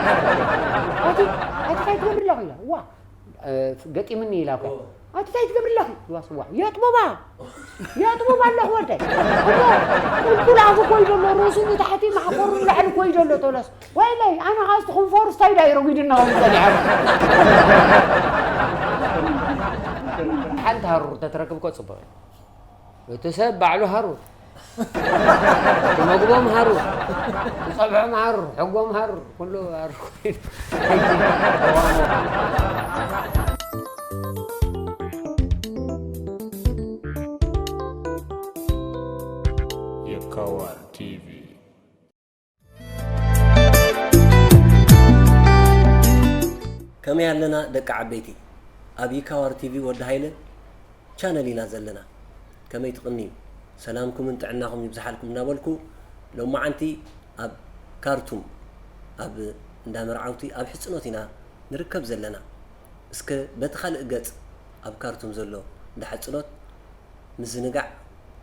ኣቲ ኣቲ እንታይ ትገብሪ ኣለኺ ኢላ። ዋ፣ እ፣ ገጢምኒ ኢላ እኳ። ኣቲ እንታይ ትገብሪ ኣለኺ? ዋ፣ ስዋ፣ የጥቡባ። የጥቡባ ኣለኹ ወደይ። እሞ ቁልቁል ኣፉ ኮይዶ ኣሎ፣ ርእሱ ንታሕቲ፣ ማሕቆሩ ንላዕሊ ኮይዶ ኣሎ፣ ቶሎስ። ወይለይ፣ ኣነ ኸኣ እስቲ ክንፈሩ ስታይ ዳይ ረጒድና ኸም ጸኒሐ። ሓንቲ ሃሩር ተትረክብ እኮ ጽቡቕ እዩ። እቲ ሰብ ባዕሉ ሃሩር። እቲ መግቦም ሃሩር። እቲ ጸብሖም ሃሩር፣ ሕጎም ሃሩር፣ ኩሉ ሃሩር ኮይኑ። የካዋር ቲቪ። ከመይ ኣለና ደቂ ዓበይቲ? ኣብ ይካዋር ቲቪ ወዲ ሃይለ ቻነል ኢና ዘለና። ከመይ ትቕንዩ? ሰላምኩምን ጥዕናኹም ይብዝሓልኩም እናበልኩ፣ ሎማዓንቲ ኣብ ካርቱም ኣብ እንዳ መርዓውቲ ኣብ ሕጽኖት ኢና ንርከብ ዘለና። እስከ በቲ ካልእ ገጽ ኣብ ካርቱም ዘሎ እንዳ ሕጽኖት ምዝንጋዕ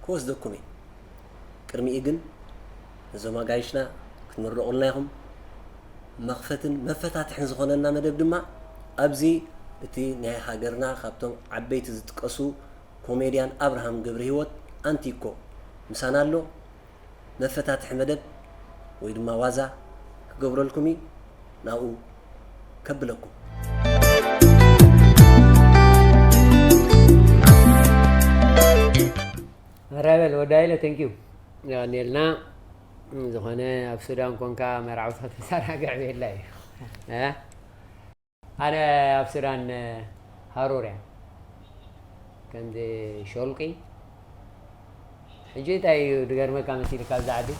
ክወስደኩም እየ። ቅድሚኡ ግን ነዞም ኣጋይሽና ክትምረቑልና ኢኹም። መኽፈትን መፈታትሕን ዝኾነና መደብ ድማ ኣብዚ እቲ ናይ ሃገርና ካብቶም ዓበይቲ ዝጥቀሱ ኮሜድያን ኣብርሃም ገብረሂወት ኣንቲኮ ምሳና ኣሎ። መፈታትሒ መደብ ወይ ድማ ዋዛ ክገብረልኩም እዩ። ናብኡ ከብለኩም። መርሃ በል ወዲ ሃይለ፣ thank you። የቐንየልና። ዝኾነ ኣብ ሱዳን ኮንካ መርዓውቲ ከተዘናግዕ ቤላ እዩ። እ? ኣነ ኣብ ሱዳን ሃሩር እያ። ከምዚ ሾልቂ። ሕጂ እንታይ እዩ ዝገርመካ መሲልካ ኣብዚ ዓዲ?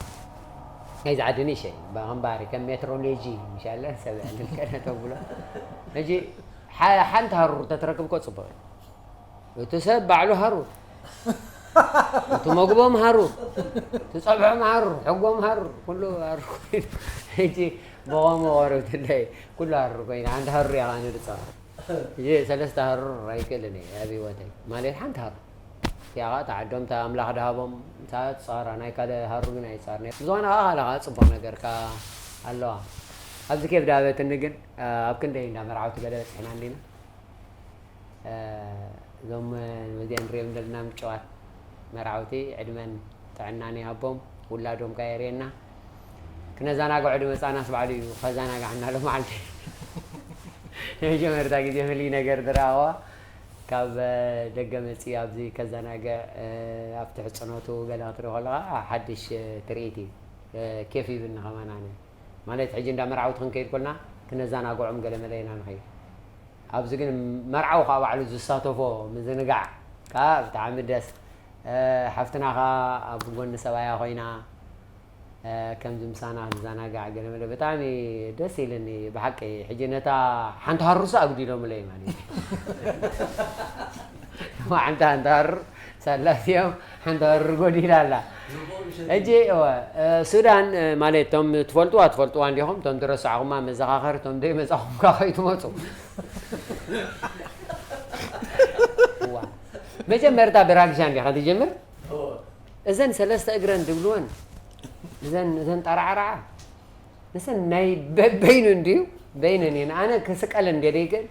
ናይዚ ዓዲ ንእሸይ፣ ባ-፣ ከም ባህሪ፣ ከም ሜትሮሎጂ፣ ምሻለ፣ ሰብ ያንን ከነ ተብሎ። ሕጂ፣ ሓ-፣ ሓንቲ ሃሩር ተትረክብ እኮ ጽቡቕ እዩ። እቲ ሰብ ባዕሉ ሃሩር። እቲ መግቦም ሃሩር። እቲ ጸብሖም ሃሩር፣ ሕጎም ሃሩር፣ ኩሉ ሃሩር ኮይኑ። ሕጂ፣ ብኸምኡ ቆርብትለይ፣ ኩሉ ሃሩር ኮይኑ፣ ሓንቲ ሃሩር እያ ከኣ ንርጻ። ሕጂ ሰለስተ ሃሩር ኣይክእልን እየ ኣብ ህይወተይ። ማለት ሓንቲ ሃሩር። እቲኣ ኸኣ እታ ዓዶም፣ እታ ኣምላኽ ድሃቦም፣ እታ ትጻራ፣ ናይ ካልእ ሃሩር ግን ኣይጻርን እየ። ብዝኾነ ኸኣ፣ ካልእ ኸኣ ጽቡቕ ነገር ከኣ ኣለዋ። ኣብዚ ኬፍ ድሃበትኒ ግን፣ ኣብ ክንደይ እንዳ መርዓውቲ ገለ በጺሕና እንዲና። እ፣ እዞም፣ እ፣ መዚኣ ንሪኦም ዘለና ምጭዋት መርዓውቲ ዕድመን ጥዕናን ይሃቦም፣ ውላዶም ከኣ የርእየና። ክነዘናግዖ ድመጻናስ ባዕሉ እዩ ከዘናግዓና ሎመዓልቲ። ንመጀመርታ ግዜ ፍልይ ነገር ዝረኣኽዋ ካብ፣ እ፣ ደገ መጺኡ ኣብዚ ከዘናግዕ፣ እ፣ ኣብቲ ሕጽኖቱ ገለ ክትርኢ ከለኻ ሓድሽ፣ እ፣ ትርኢት እዩ። እ፣ ኬፍ ይብኒ ከማን ኣነ። ማለት ሕጂ እንዳ መርዓውቲ ክንከይድ ኮልና ክነዘናግዖም ገለ መለ ኢና ንኸይድ። ኣብዚ ግን መርዓዊ ከኣ ባዕሉ ዝሳተፎ ምዝንጋዕ ከኣ ብጣዕሚ ደስ። እ፣ ሓፍትና ከኣ ኣብ ጎኒ ሰብኣያ ኮይና፣ እ፣ ከምዚ ምሳና ክትዘናጋዕ ገለ መለ ብጣዕሚ ደስ ኢልኒ ብሓቂ። ሕጂ ነታ ሓንቲ ሃሩርሳ ኣጉዲሎምለይ ማለት እዩ። ሓንቲ፣ ሓንቲ ሃሩር ሳላ እዚኦም ሓንቲ ሃሩር ጎዲላ ኣላ። ሕጂ፣ እወ፣ እ፣ ሱዳን፣ እ፣ ማለት እቶም ትፈልጥዋ ትፈልጥዋ እንዲኹም፣ እቶም ዝረሳዕኹማ መዘኻኸሪ፣ እቶም ዘይመጻኹም ከኣ ከይትመጹ። እዋ። መጀመርታ ብራግሻ እንዲኻ ትጅምር? እወ። እዘን ሰለስተ እግረን ድብልወን፣ እዘን፣ እዘን ጠራዕራዓ፣ ንሰን ናይ በ-፣ በይኑ እንድዩ፣ በይነን እየን። ኣነ ክስቀለን ገለ ይክእል።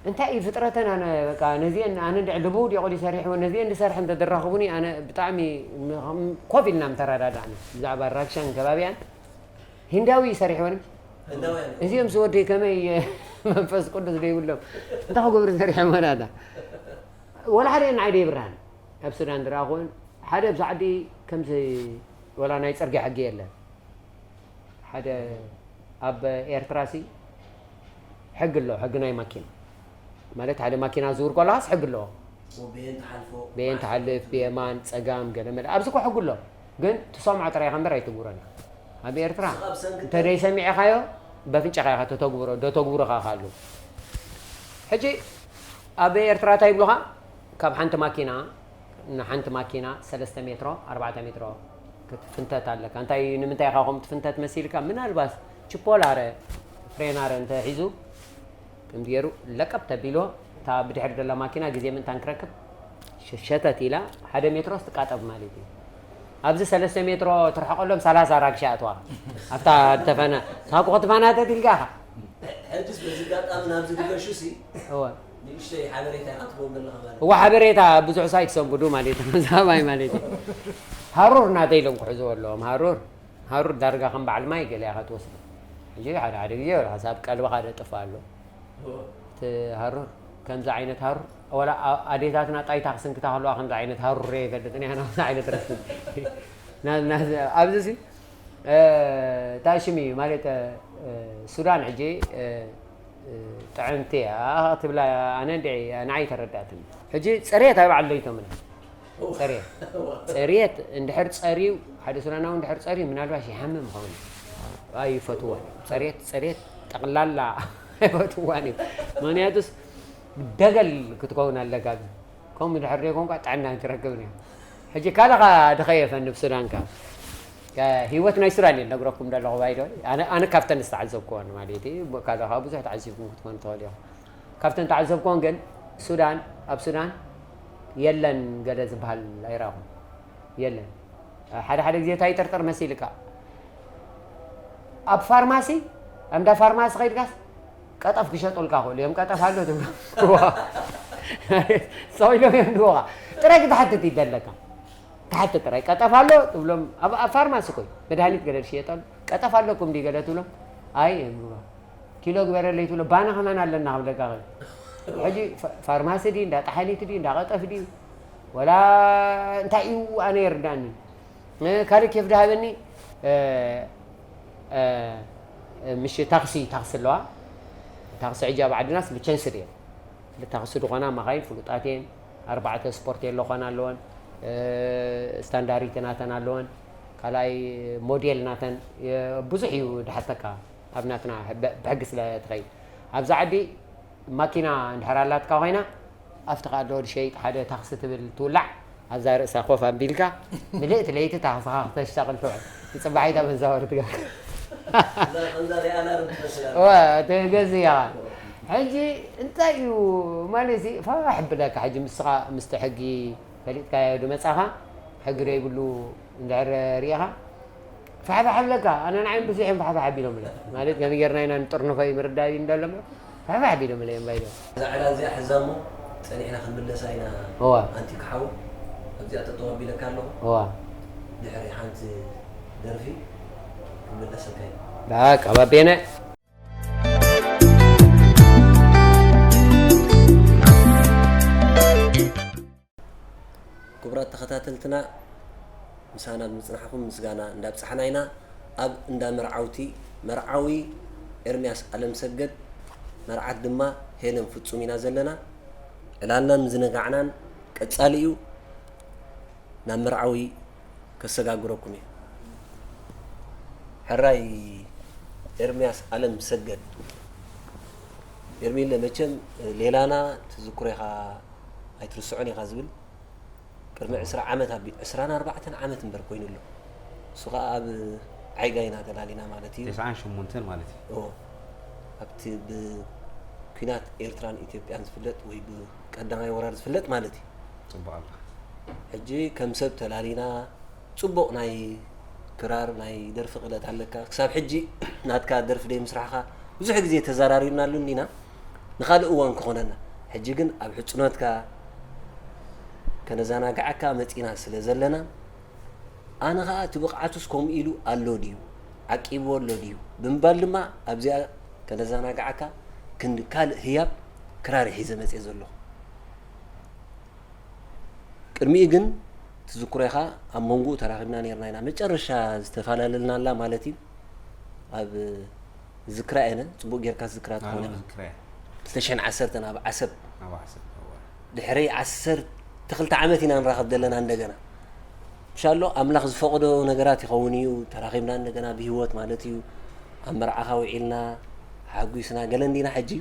እንታይ እዩ ፍጥረተን? ኣነ በቃ ነዚአን፣ ኣነ እንድዒ ልቡ ወዲቑ ድዩ ሰሪሕወን? ነዚአን ዝሰርሐ እንተደራኽቡኒ፣ ኣነ ብጣዕሚ ም-፣ ኮፍ ኢልና ምተረዳዳእና። ብዛዕባ ራክሻን ከባቢኣን፣ ሂንዳዊ እዩ ሰሪሕወን። ህንዳውያን። እዚኦም ዝወደይ ከመይ መንፈስ ቅዱስ ዘይብሎም እንታይ ክገብሩ ሰሪሖም ወላዳ? ወላ ሓደ ንዓይ ደይብርሃን። ኣብ ሱዳን ዝረኣኹን ሓደ ኣብዚ ዓዲ ከምዚ ወላ ናይ ጽርግያ ሕጊ የለን። ሓደ ኣብ ኤርትራ ሲ ሕጊ ኣሎ፣ ሕጊ ናይ ማኪና። ማለት ሓደ ማኪና ዝውር ከለኻስ ሕጊ ኣለዎ። ብየን ትሓልፎ፣ ብየን ትሓልፍ፣ ብየማን፣ ጸጋም፣ ገለ መለ። ኣብዚ እኮ ሕጊ ኣሎ። ግን ትሰምዖ ጥራይ ኢኻ እምበር ኣይትግብሮን ኢኻ። ኣብ ኤርትራ ንስኻ ብሰንኪ እንተ ደይሰሚዕኻዮ፣ በፍንጫኻ ኢኻ ተተግብሮ፣ ደተግብሩኻ ካሉ። ሕጂ ኣብ ኤርትራ እንታይ ይብሉኻ? ካብ ሓንቲ ማኪና ንሓንቲ ማኪና ሰለስተ ሜትሮ፣ ኣርባዕተ ሜትሮ ክትፍንተት ኣለካ። እንታይ፣ ንምንታይ ኢኻ ከምኡ ትፍንተት መሲልካ? ምናልባት ችፖላረ፣ ፍሬናረ እንተ ሒዙ፣ ከምዚ ገይሩ ለቀብ ተቢልዎ፣ እታ ብድሕሪ ዘላ ማኪና ግዜ ምእንታን ክረክብ ሸ-፣ ሸተት ኢላ፣ ሓደ ሜትሮስ ትቃጠብ ማለት እዩ። ኣብዚ ሰለስተ ሜትሮ ትርሕቀሎም ሰላሳ ራግሻ ኣትዋ ኣብታ ተፈና ታኩ ክትፈናተት ኢልካ ኢኻ። ሕጅስ በዚ ኣጋጣሚ ናብዚ ድገሹ ሲ እወ ንእሽተይ ሓበሬታ ኢኻ ትህቦም ዘለኻ ማለት እዋ ሓበሬታ ብዙሕ ሳይት ሰንብዱ ማለት እዩ። መዛባይ ማለት እዩ። ሃሩር ናተይ ኢሎም ክሕዝዎ ኣለዎም። ሃሩር ሃሩር ዳርጋ ከም በዓል ማይ ገለ ኢኻ ትወስዶ። ሕጂ ሓደ ሓደ ግዜ ሓሳብ ቀልብኻ ደጥፍ ኣሎ። እቲ ሃሩር ከምዚ ዓይነት ሃሩር ወላ ኣዴታትና ጣይታ ክስንክታ ከለዋ ከምዚ ዓይነት ሃሩር እየ ይፈልጥን እያ ናብዚ ዓይነት ረስን ኣብዚ ሲ እንታይ ሽም እዩ ማለት ሱዳን ሕጂ ጥዕምቲ እያ ክትብላ ኣነ እንዲ ንዓይ ተረዳእትኒ። ሕጂ ፅሬት ኣብ ዓለይቶም ና ፅሬት ፅሬት እንድሕር ፀርዩ ሓደ ሱዳናዊ እንድሕር ፀርዩ ምናልባሽ ይሓምም ይኸውን ኣይፈትዋን። ፅሬት ፅሬት ጠቕላላ ኣይፈትዋን እዩ። ምክንያቱስ ደገል ክትከውን ኣለካ። ከምኡ ድሕር ደይኮንኳ ጥዕና ኣይትረክብን እያ። ሕጂ ካልኻ ድኸየፈኒ ብሱዳንካ ህይወት ናይ ሱዳን እየ ነግረኩም ዘለኹ ባይዶ ኣነ ካብተን ዝተዓዘብክዎን ማለት እዩ። ካልኻ ብዙሕ ተዓዚብኩም ክትኮኑ ትኽእል ኢኹም። ካብተን ተዓዘብክዎን ግን ሱዳን ኣብ ሱዳን የለን ገለ ዝበሃል ኣይረኹም የለን። ሓደ ሓደ ግዜ እንታይ ይጥርጥር መሲልካ ኣብ ፋርማሲ ኣብ እንዳ ፋርማሲ ከይድካስ ቀጠፍ ክሸጡልካ ክእሉ እዮም። ቀጠፍ ኣሎ ትብሎ ሰው ኢሎም እዮም ድወኻ ጥራይ ክትሓትት ይደለካ። ትሓትት ጥራይ ቀጠፍ ኣሎ ትብሎም። ኣብ ፋርማሲ ኮይ መድሃኒት ገለ ዝሽየጠሉ ቀጠፍ ኣለኩም ድዩ ገለ ትብሎም። ኣይ እዮም ድወኻ ኪሎ ግበረለይ ትብሎ ባና ከማን ኣለና ክብለካ ክእል። ሕጂ ፋርማሲ ድዩ እንዳ ጠሓኒት ድዩ እንዳ ቀጠፍ ድዩ ወላ እንታይ እዩ ኣነ ይርዳኒ። ካልእ ኬፍ ድሃበኒ ምሽ ታክሲ ታክሲ ኣለዋ። ታክሲ ሕጂ ኣብ ዓድናስ ብቸንስ ድየን ብታክሲ ዝኾና ማኻይን ፍሉጣት እየን። ኣርባዕተ ስፖርት የለ ኾና ኣለወን። ስታንዳሪቲ ናተን ኣለወን። ካልኣይ ሞዴል ናተን ብዙሕ እዩ ድሓተካ ኣብ ናትና ብሕጊ ስለ ትኸይድ ኣብዚ ዓዲ ማኪና እንድሕር ኣላትካ ኮይና ኣብቲ ከኣ ዶ ሸይጥ ሓደ ታክሲ ትብል ትውላዕ ኣብዛ ርእሳ ኮፍ ኣቢልካ ምልእቲ ለይቲ ታክስኻ ክተሽተቕል ትውዕል። ንጽባሒታ መዛወሪ ትገብር። ትገዝእ ኢኻ። ሕጂ እንታይ እዩ ማለት ፋሕ ብለካ ሕጂ ምስኻ ምስቲ ሕጊ ፈሊጥካዮ ድመጻኻ ሕጊ ደይብሉ እንድሕር ርኢኻ ፋሕፋሕ ኣለካ ኣነ ንዓይም ብዙሕ እዮም ፋሕፋሕ ኣቢሎም ማለት ከመይ ጌርና ኢና ንጥርንፎ እዩ ምርዳእ እዩ እንዳሎ ፋሕፋሕ ኣቢሎም እዮም ባይዶ። እዛ ዕላል እዚኣ ሕዛ እሞ ጸኒሕና ክንምለሳ ኢና። እዋ ኣንቲክ ሓው ኣብዚኣ ጠጠው ኣቢለካ ኣለኹ። እዋ ድሕሪ ሓንቲ ደርፊ ክንምለሰካ ኢና። በቃ ባቤነ። ክቡራት ተኸታተልትና ምሳና ብምፅናሕኹም ምስጋና እንዳብፃሕና ኢና። ኣብ እንዳ መርዓውቲ መርዓዊ ኤርምያስ ኣለምሰገድ መርዓት ድማ ሄለን ፍፁም ኢና ዘለና። ዕላልናን ምዝንጋዕናን ቀፃሊ እዩ። ናብ መርዓዊ ከሰጋግረኩም እየ። ሕራይ ኤርምያስ ኣለምሰገድ ኤርሚለ መቸም ሌላና ትዝክሮ ኢኻ ኣይትርስዖን ኢኻ ዝብል ቅድሚ ዕስራ ዓመት ኣቢ ዕስራን ኣርባዕተን ዓመት እምበር ኮይኑ ኣሎ። እሱ ከዓ ኣብ ዓይጋ ኢና ተላሊና ማለት እዩ። ተስዓን ሸሞንተን ማለት እዩ። እዎ። ኣብቲ ብኲናት ኤርትራን ኢትዮጵያን ዝፍለጥ ወይ ብቀዳማይ ወራር ዝፍለጥ ማለት እዩ። ጽቡቕ ኣላ። ሕጂ ከም ሰብ ተላሊና ጽቡቕ ናይ ክራር ናይ ደርፊ ክእለት ኣለካ። ክሳብ ሕጂ ናትካ ደርፊ ደይ ምስራሕኻ ብዙሕ ግዜ ተዘራሪብናሉ እንዲና። ንኻልእ እዋን ክኾነና። ሕጂ ግን ኣብ ሕጽኖትካ ከነዘናግዓካ መጺና ስለ ዘለና፣ ኣነ ኸኣ እቲ ብቕዓቱስ ከምኡ ኢሉ ኣሎ ድዩ? ዓቂብዎ ኣሎ ድዩ? ብምባል ድማ ኣብዚኣ ከነዘናግዓካ ክንዲ ካልእ ህያብ ክራር ሒዘ መጽየ ዘለኹ። ቅድሚኡ ግን ትዝክሮ ኢኻ ኣብ መንጎኡ ተራኺብና ነርና ኢና መጨረሻ ዝተፈላለልናላ ማለት እዩ ኣብ ዝክራ እነ ጽቡቅ ጌርካ ዝክራ ትኾነ ዝክራ ክልተ ሽሕን ዓሰርተን ኣብ ዓሰብ ኣብ ዓሰብ እዋ ድሕሪ ዓሰርተ ክልተ ዓመት ኢና ንራኸብ ዘለና እንደገና ምሻሎ ኣምላኽ ዝፈቕዶ ነገራት ይኸውን እዩ ተራኺብና እንደገና ብህይወት ማለት እዩ ኣብ መርዓኻ ውዒልና ሓጒስና ገለ እንዲና ሕጂ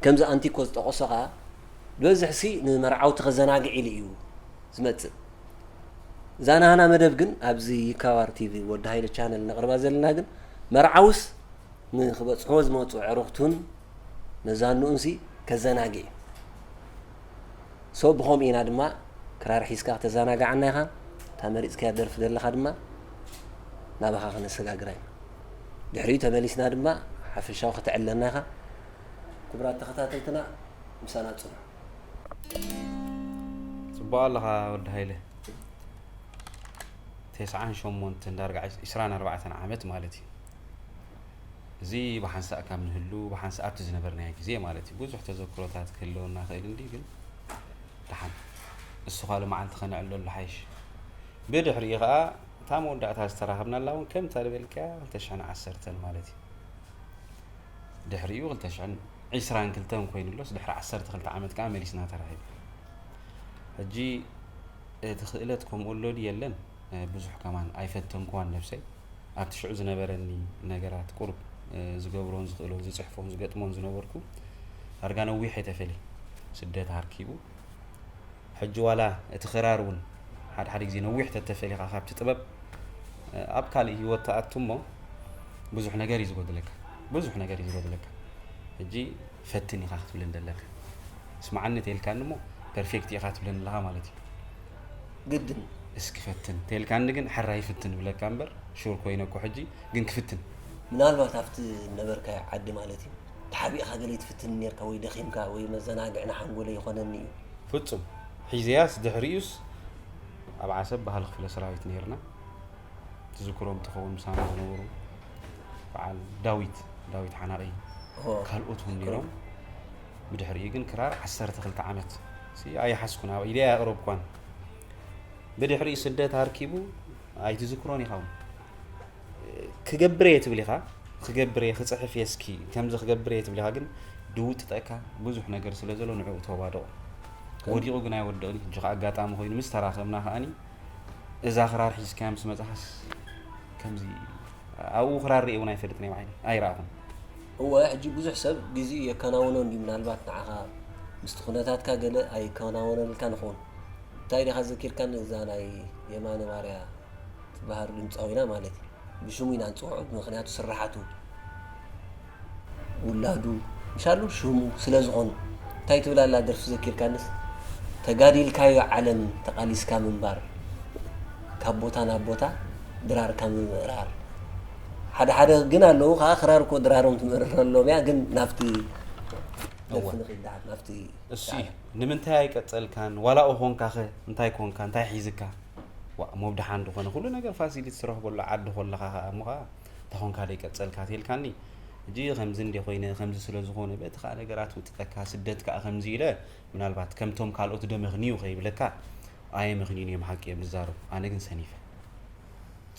ከምዚ ኣንቲኮ ዝጠቐሶ ኸዓ ዝበዝሕ ሲ ንመርዓውቲ ከዘናግዕ ኢሉ እዩ ዝመጽእ። እዛ ናህና መደብ ግን ኣብዚ ይካባር ቲቪ ወዲ ሃይለ ቻነል ነቕርባ ዘለና ግን መርዓውስ ንክበጽሕዎ ዝመጹ ኣዕሩኽቱን መዛንኡን ሲ ከዘናግዕ እዩ። ሶ ብኸምኡ ኢና ድማ ክራር ሒዝካ ክተዘናግዓና ኢኻ። እታ መሪጽካያ ደርፊ ዘለኻ ድማ ናባኻ ከነሰጋግራ ኢና። ድሕሪኡ ተመሊስና ድማ ሓፈሻዊ ከተዕልለና ኢኻ። ክቡራት ተኸታተልትና ምሳና ጽኑ። ጽቡቕ ኣለኻ ወዲ ሃይለ። ተስዓን ሸሞንተን ዳርጋ ዒስራን ኣርባዕተን ዓመት ማለት እዩ። እዚ ብሓንሳእ ካብ ንህሉ ብሓንሳእ ኣብቲ ዝነበርናዮ ግዜ ማለት እዩ። ብዙሕ ተዘክሮታት ክህልወና ክእል እንዲ ግን ደሓን እሱ ካልእ መዓልቲ ከነዕልለሉ ሓይሽ። ብድሕሪኡ ከዓ እታ መወዳእታ ዝተራኸብናላ እውን ከምታ ዝበልካያ ክልተ ሽሕን ዓሰርተን ማለት እዩ። ድሕሪኡ ክልተ ሽሕን ዒስራን ክልተን ኮይኑ ኣሎስ ድሕሪ ዓሰርተ ክልተ ዓመት ከዓ መሊስና ተራኺብና። ሕጂ እቲ ክእለት ከምኡ ኣሎ ድዩ የለን ብዙሕ ከማን ኣይፈተንኩዋን ነብሰይ። ኣብቲ ሽዑ ዝነበረኒ ነገራት ቁሩብ ዝገብሮን ዝኽእሎን ዝጽሕፎን ዝገጥሞን ዝነበርኩ ዳርጋ ነዊሕ እየ ተፈልየ። ስደት ኣርኪቡ ሕጂ ዋላ እቲ ክራር እውን ሓደ ሓደ ግዜ ነዊሕ ተተፈሊኻ ካብቲ ጥበብ ኣብ ካልእ ህይወት ትኣቱ እሞ ብዙሕ ነገር እዩ ዝጎድለካ። ብዙሕ ነገር እዩ ዝጎድለካ። ሕጂ ፈትን ኢኻ ክትብለኒ ዘለካ። ስምዓኒ ተይልካኒ እሞ ፐርፌክት ኢኻ ትብለኒ ኣለኻ ማለት እዩ። ግድን እስኪ ፈትን ተይልካኒ ግን ሕራይ ይፍትን ብለካ እምበር ሹር ኮይነ እኮ ሕጂ ግን ክፍትን። ምናልባት ኣብቲ ነበርካዮ ዓዲ ማለት እዩ ተሓቢእካ ገለ ትፍትን ኔርካ ወይ ደኺምካ ወይ መዘናግዕን ሓንጎለይ ይኾነኒ እዩ። ፍጹም ሒዘያስ ድሕሪኡስ ኣብ ዓሰብ በሃሊ ክፍለ ሰራዊት ነይርና። ትዝክሮም ትኸውን ምሳና ዝነበሩ በዓል ዳዊት ዳዊት ሓናቒ ካልኦት እውን ነይሮም። ብድሕሪኡ ግን ክራር ዓሰርተ ክልተ ዓመት ኣይሓዝኩን ኣብ ኢደይ ኣየቕረብኳን። ብድሕሪኡ ስደት ኣርኪቡ ኣይትዝክሮን ኢኻ እውን ክገብር እየ ትብል ኢኻ። ክገብር እየ ክፅሕፍ እየ እስኪ ከምዚ ክገብር እየ ትብል ኢኻ ግን ድውጥጠካ ብዙሕ ነገር ስለ ዘሎ ንዕኡ ተዋድቖ። ወዲቑ ግን ኣይወድቕን እዩ። ሕጂ ከዓ ኣጋጣሚ ኮይኑ ምስ ተራኸብና ከዓኒ እዛ ክራር ሒዝካያ ምስ መፃኻስ ከምዚ ኣብኡ ክራር ርእየ እውን ኣይፈልጥን እየ ባዕለይ ኣይረኣኹን። እወ ሕጂ ብዙሕ ሰብ ግዜኡ የከናውኖ እንድዩ ምናልባት ንዓኻ ምስቲ ኩነታትካ ገለ ኣይከናወነልካን ይኸውን። እንታይ ዲኻ ዘኪርካኒ እዛ ናይ የማነ ባርያ ትበሃል ድምፃዊና ማለት እዩ። ብሽሙ ኢና ንፅውዖ፣ ምኽንያቱ ስርሓቱ፣ ውላዱ፣ ምሻሉ ሽሙ ስለ ዝኾኑ። እንታይ ትብል ኣላ ደርፊ ዘኪርካንስ? ተጋዲልካዮ ዓለም ተቓሊስካ ምንባር፣ ካብ ቦታ ናብ ቦታ ድራርካ ምምእራር። ሓደ ሓደ ግን ኣለዉ ከዓ ክራር እኮ ድራሮም ትምእርረሎም እያ፣ ግን ናብቲ ደርፊ ንኺድ ደሓር፣ ናብቲ እሱ እዩ። ንምንታይ ኣይቀጸልካን? ዋላ ኦኾንካኸ እንታይ ኮንካ? እንታይ ሒዝካ? ዋእ እሞ ብደሓን ድኾነ ኩሉ ነገር ፋሲሊቲ ትረኽበሉ ዓዲ ኮለኻ ኸኣ እሞ ኸኣ እንታኾንካ ደይቀጸልካ ተልካኒ። ሕጂ ከምዚ እንዴ ኮይነ ከምዚ ስለ ዝኾነ በቲ ኸኣ ነገራት ውጥጠካ ስደት ከኣ ከምዚ ኢለ ምናልባት ከምቶም ካልኦት ደመኽንዩ ከይብለካ ኣየመኽንዩን እዮም ሓቂ እዮም ዝዛረቡ። ኣነ ግን ሰኒፈ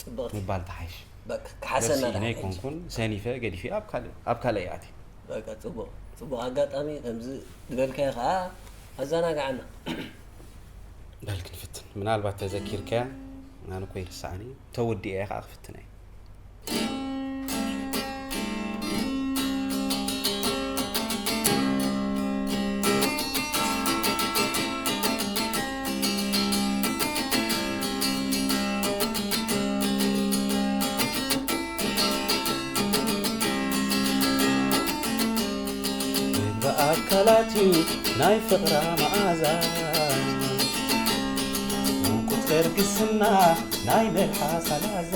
ጽብቕቲ ምባል ተሓይሽ። በቃ ክሓሰና በሲ ደኣ ናይ ሕጂ። ኮንኩን ሰኒፈ ገዲፊ ኣብ ካልእ ኣብ ካልእ ይኣቲ። በቃ ጽቡቕ ጽቡቕ ኣጋጣሚ ከምዚ ዝበልካዮ ኸኣ ኣዘናግዓና። በል ክንፍትን ምናልባት ተዘኪርካያ ኣነ እኮ ይርስዓኒ ተወዲኤ ኸኣ ክፍትና እየ። ምግቢ ኣካላት እዩ ናይ ፍቕራ መኣዛ፣ ቁጽር ግስና ናይ መልሓሳ ላዛ።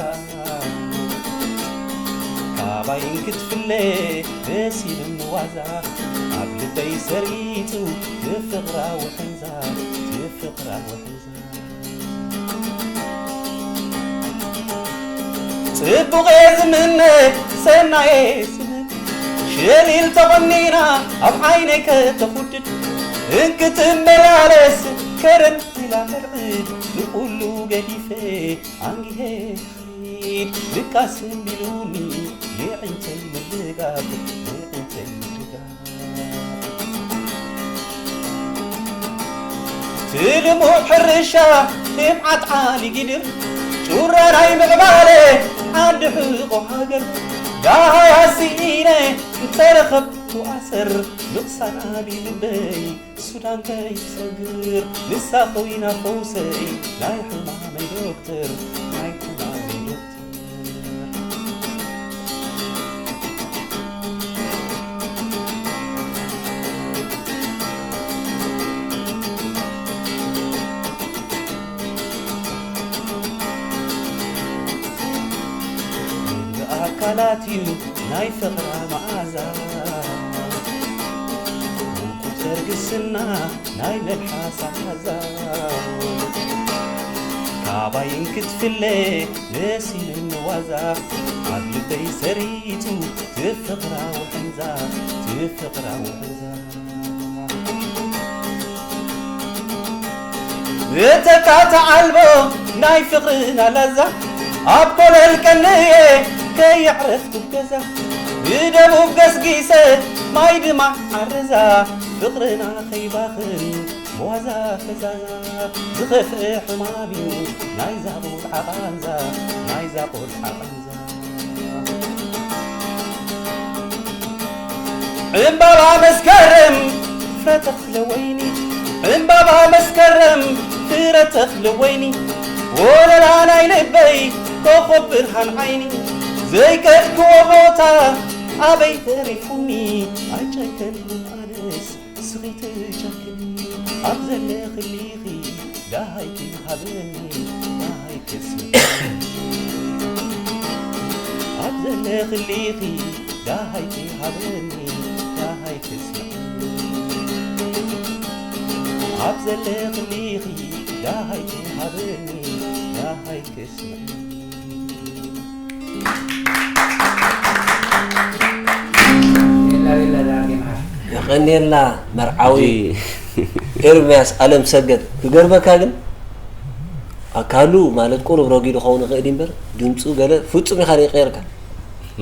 ካባይን ክትፍለ ደስ ኢሉኒ ዋዛ፣ ኣብ ልበይ ሰሪጹ ትፍቕራ ውሕንዛ፣ ትፍቕራ ውሕንዛ። ጽቡቕ እየ ዝምነ ሰናየ ስነ፣ ሸሊል ተቖኒና ኣብ ዓይነይ ከተኹድድ፣ እንክትመላለስ ከረን ኢላ መርዕድ፣ ንኹሉ ገዲፈ ኣንጊሄ ክኸይድ፣ ድቃስ እምቢሉኒ የዒንተይ ምልጋብ፣ የዒንተይ ምልጋብ። ትልሙ ሕርሻ ልምዓት ዓሊ ጊድር፣ ጩራ ናይ ምዕባለ ዓዲ ሕቖ ሃገር። ዳሃይ ኣስኢነ እንተረኸብኩ ኣሰር፣ ምቕሳን ኣቢ ልበይ ሱዳን ከይትሰግር። ንሳ ኮይና ፈውሰይ ናይ ሕማመይ ዶክተር፣ ናይ ሕማመይ ዶክተር። ኣትዩ ናይ ፍቕራ መኣዛ፣ ውቁብ ተርግስና ናይ መልሓሳ ቃዛ። ካባይን ክትፍለ መሲሉኒ ዋዛ፣ ኣብ ልበይ ሰሪጹ ትፍቕራ ውሕንዛ፣ ትፍቕራ ውሕንዛ። እተካተ ኣልቦ ናይ ፍቕርና ላዛ፣ ኣብ ኮለል ቀንየ ከየዕረፍኩ ገዛ። ብደቡብ ገስጊሰ ማይ ድማ ዓረዛ፣ ፍቕርና ከይባኽን ብዋዛ ፈዛዛ። ዝኸፍአ ሕማም እዩ ናይዛ ቆልዓ ቃንዛ፣ ናይዛ ቆልዓ ቃንዛ። ዕምባባ መስከረም ፍረ ተኽለ ወይኒ፣ ዕምባባ መስከረም ፍረ ተኽለ ወይኒ፣ ወለላ ናይ ልበይ ኮኾብ ብርሃን ዓይኒ፣ ዘይከድክዎ ቦታ ኣበይ ተሪፉኒ፣ ኣይጨከንኩን ኣነስ ስኺ ትጨክኒ፣ ኣብ ዘለኽሊኺ ደሃይኪ ሃበኒ፣ ደሃይኪ ስምዕኒ። ኣብ ዘለኽሊኺ ደሃይኪ ሃበኒ፣ ደሃይኪ ስምዕኒ። ኣብ ዘለኽሊኺ ደሃይኪ ሃበኒ፣ ደሃይኪ ስምዕኒ። የቐንየልና መርዓዊ ኤርምያስ ኣለምሰገድ። ክገርመካ ግን ኣካሉ ማለት ቁሩብ ረጒዱ ክኸውን ይኽእል እዩ እምበር ድምፁ ገለ ፍጹም ኢኻ ዘይቀየርካ።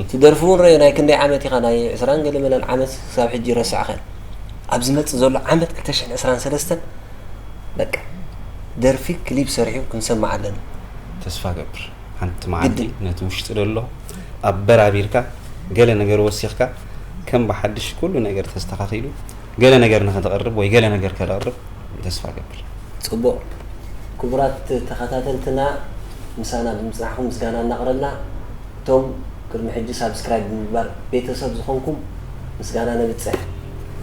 እቲ ደርፊ እውን ረዮ ናይ ክንደይ ዓመት ኢኻ፣ ናይ ዕስራን ገለ መለል ዓመት ክሳብ ሕጂ ረሳዕኻን። ኣብ ዝመጽእ ዘሎ ዓመት ክልተ ሽሕን ዕስራን ሰለስተን በቃ ደርፊ ክሊፕ ሰሪሑ ክንሰምዕ ኣለና። ተስፋ ገብር ሓንቲ መዓልቲ ግድን። ነቲ ውሽጢ ዘሎ ኣበራቢርካ ገለ ነገር ወሲኽካ ከም ብሓድሽ ኩሉ ነገር ተስተኻኺሉ ገለ ነገር ንኸተቕርብ ወይ ገለ ነገር ከተቕርብ ተስፋ ገብር። ጽቡቕ። ክቡራት ተኸታተልትና ምሳና ብምጽናሕኩም ምስጋና እናቕረብና፣ እቶም ቅድሚ ሕጂ ሳብስክራይብ ብምግባር ቤተሰብ ዝኾንኩም ምስጋና ነብጽሕ።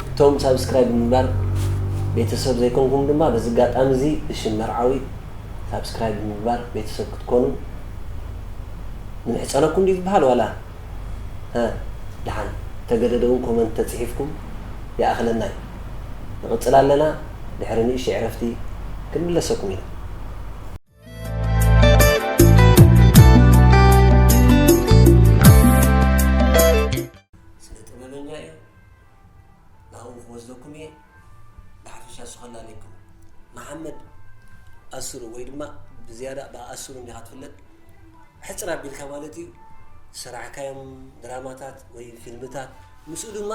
እቶም ሳብስክራይብ ብምግባር ቤተሰብ ዘይኮንኩም ድማ በዚ ኣጋጣሚ እዚ ብሽም መርዓዊ ሳብስክራይብ ብምግባር ቤተሰብ ክትኮኑ ንምሕጸነኩም ድዩ ዝበሃል ዋላ? ሀ፣ ደሓን ተገደደ እውን ኮመንት ተጽሒፍኩም ይኣኽለና እዩ። ንቕጽል ኣለና። ድሕሪ ንእሽተይ ዕረፍቲ ክንምለሰኩም ኢና። ስነ ጥበበኛ እዩ። ናብኡ ክወስደኩም እየ። ብሓፈሻ ስኸላለይኩም። መሓመድ ኣስሩ ወይ ድማ ብዝያዳ ብኣስሩ እንዲኻ ትፍለጥ። ሕጽር ኣቢልካ ማለት እዩ። ዝሰራሕካዮም ድራማታት ወይ ፊልምታት፣ ምስኡ ድማ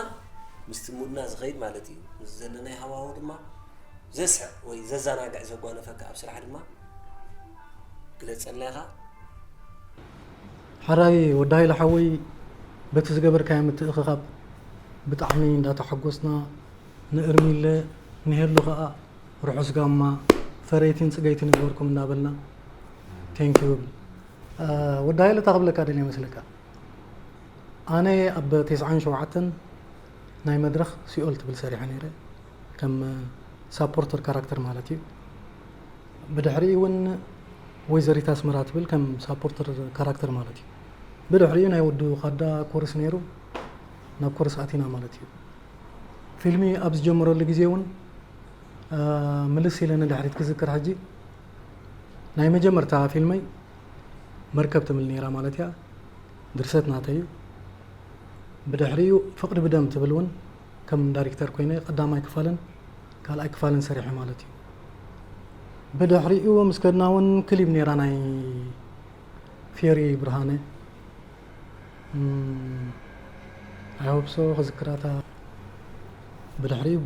ምስቲ ሙድና ዝኸይድ ማለት እዩ። ምስ ዘለናይ ሃዋሁ ድማ ዘስሕቕ ወይ ዘዘናግዕ ዘጓነፈካ ኣብ ስራሕ ድማ ግለጸልና ኢኻ። ሓራይ ወዲ ሃይለ ሓወይ፣ በቲ ዝገበርካዮ ምትእኽኻብ ብጣዕሚ እንዳተሓጎስና፣ ንእርሚለ ንሄሉ ኸኣ ርሑስ ጋማ፣ ፈረይቲን ጽገይቲን ይግበርኩም እንዳበልና ቴንኪዩ እብል። እ፣ ወዲ ሃይለ፣ እንታይ ክብለካ ደልየ መስለካ? ኣነ ኣብ ተስዓን ሸውዓተን ናይ መድረኽ ሲኦል ትብል ሰሪሐ ነይረ፣ ከም ሳፖርተር ካራክተር ማለት እዩ። ብድሕሪኡ እውን ወይዘሪት ኣስመራ ትብል ከም ሳፖርተር ካራክተር ማለት እዩ። ብድሕሪኡ ናይ ወዱ ካዳ ኮርስ ነይሩ፣ ናብ ኮርስ ኣቲና ማለት እዩ። ፊልሚ ኣብ ዝጀመረሉ ግዜ እውን፣ እ፣ ምልስ ኢለ ንድሕሪት ክዝክር ሕጂ፣ ናይ መጀመርታ ፊልመይ መርከብ ትብል ነይራ ማለት እያ። ድርሰት ናተይ እዩ። ብድሕሪኡ ፍቕሪ ብደም ትብል እውን ከም ዳይሬክተር ኮይነ ቀዳማይ ክፋልን ካልኣይ ክፋልን ሰሪሐ ማለት እዩ። ብድሕሪኡ ምስ ከድና እውን ክሊፕ ነይራ ናይ ፊዮሪ ብርሃነ። እም፣ I hope so ክዝክራታ። ብድሕሪኡ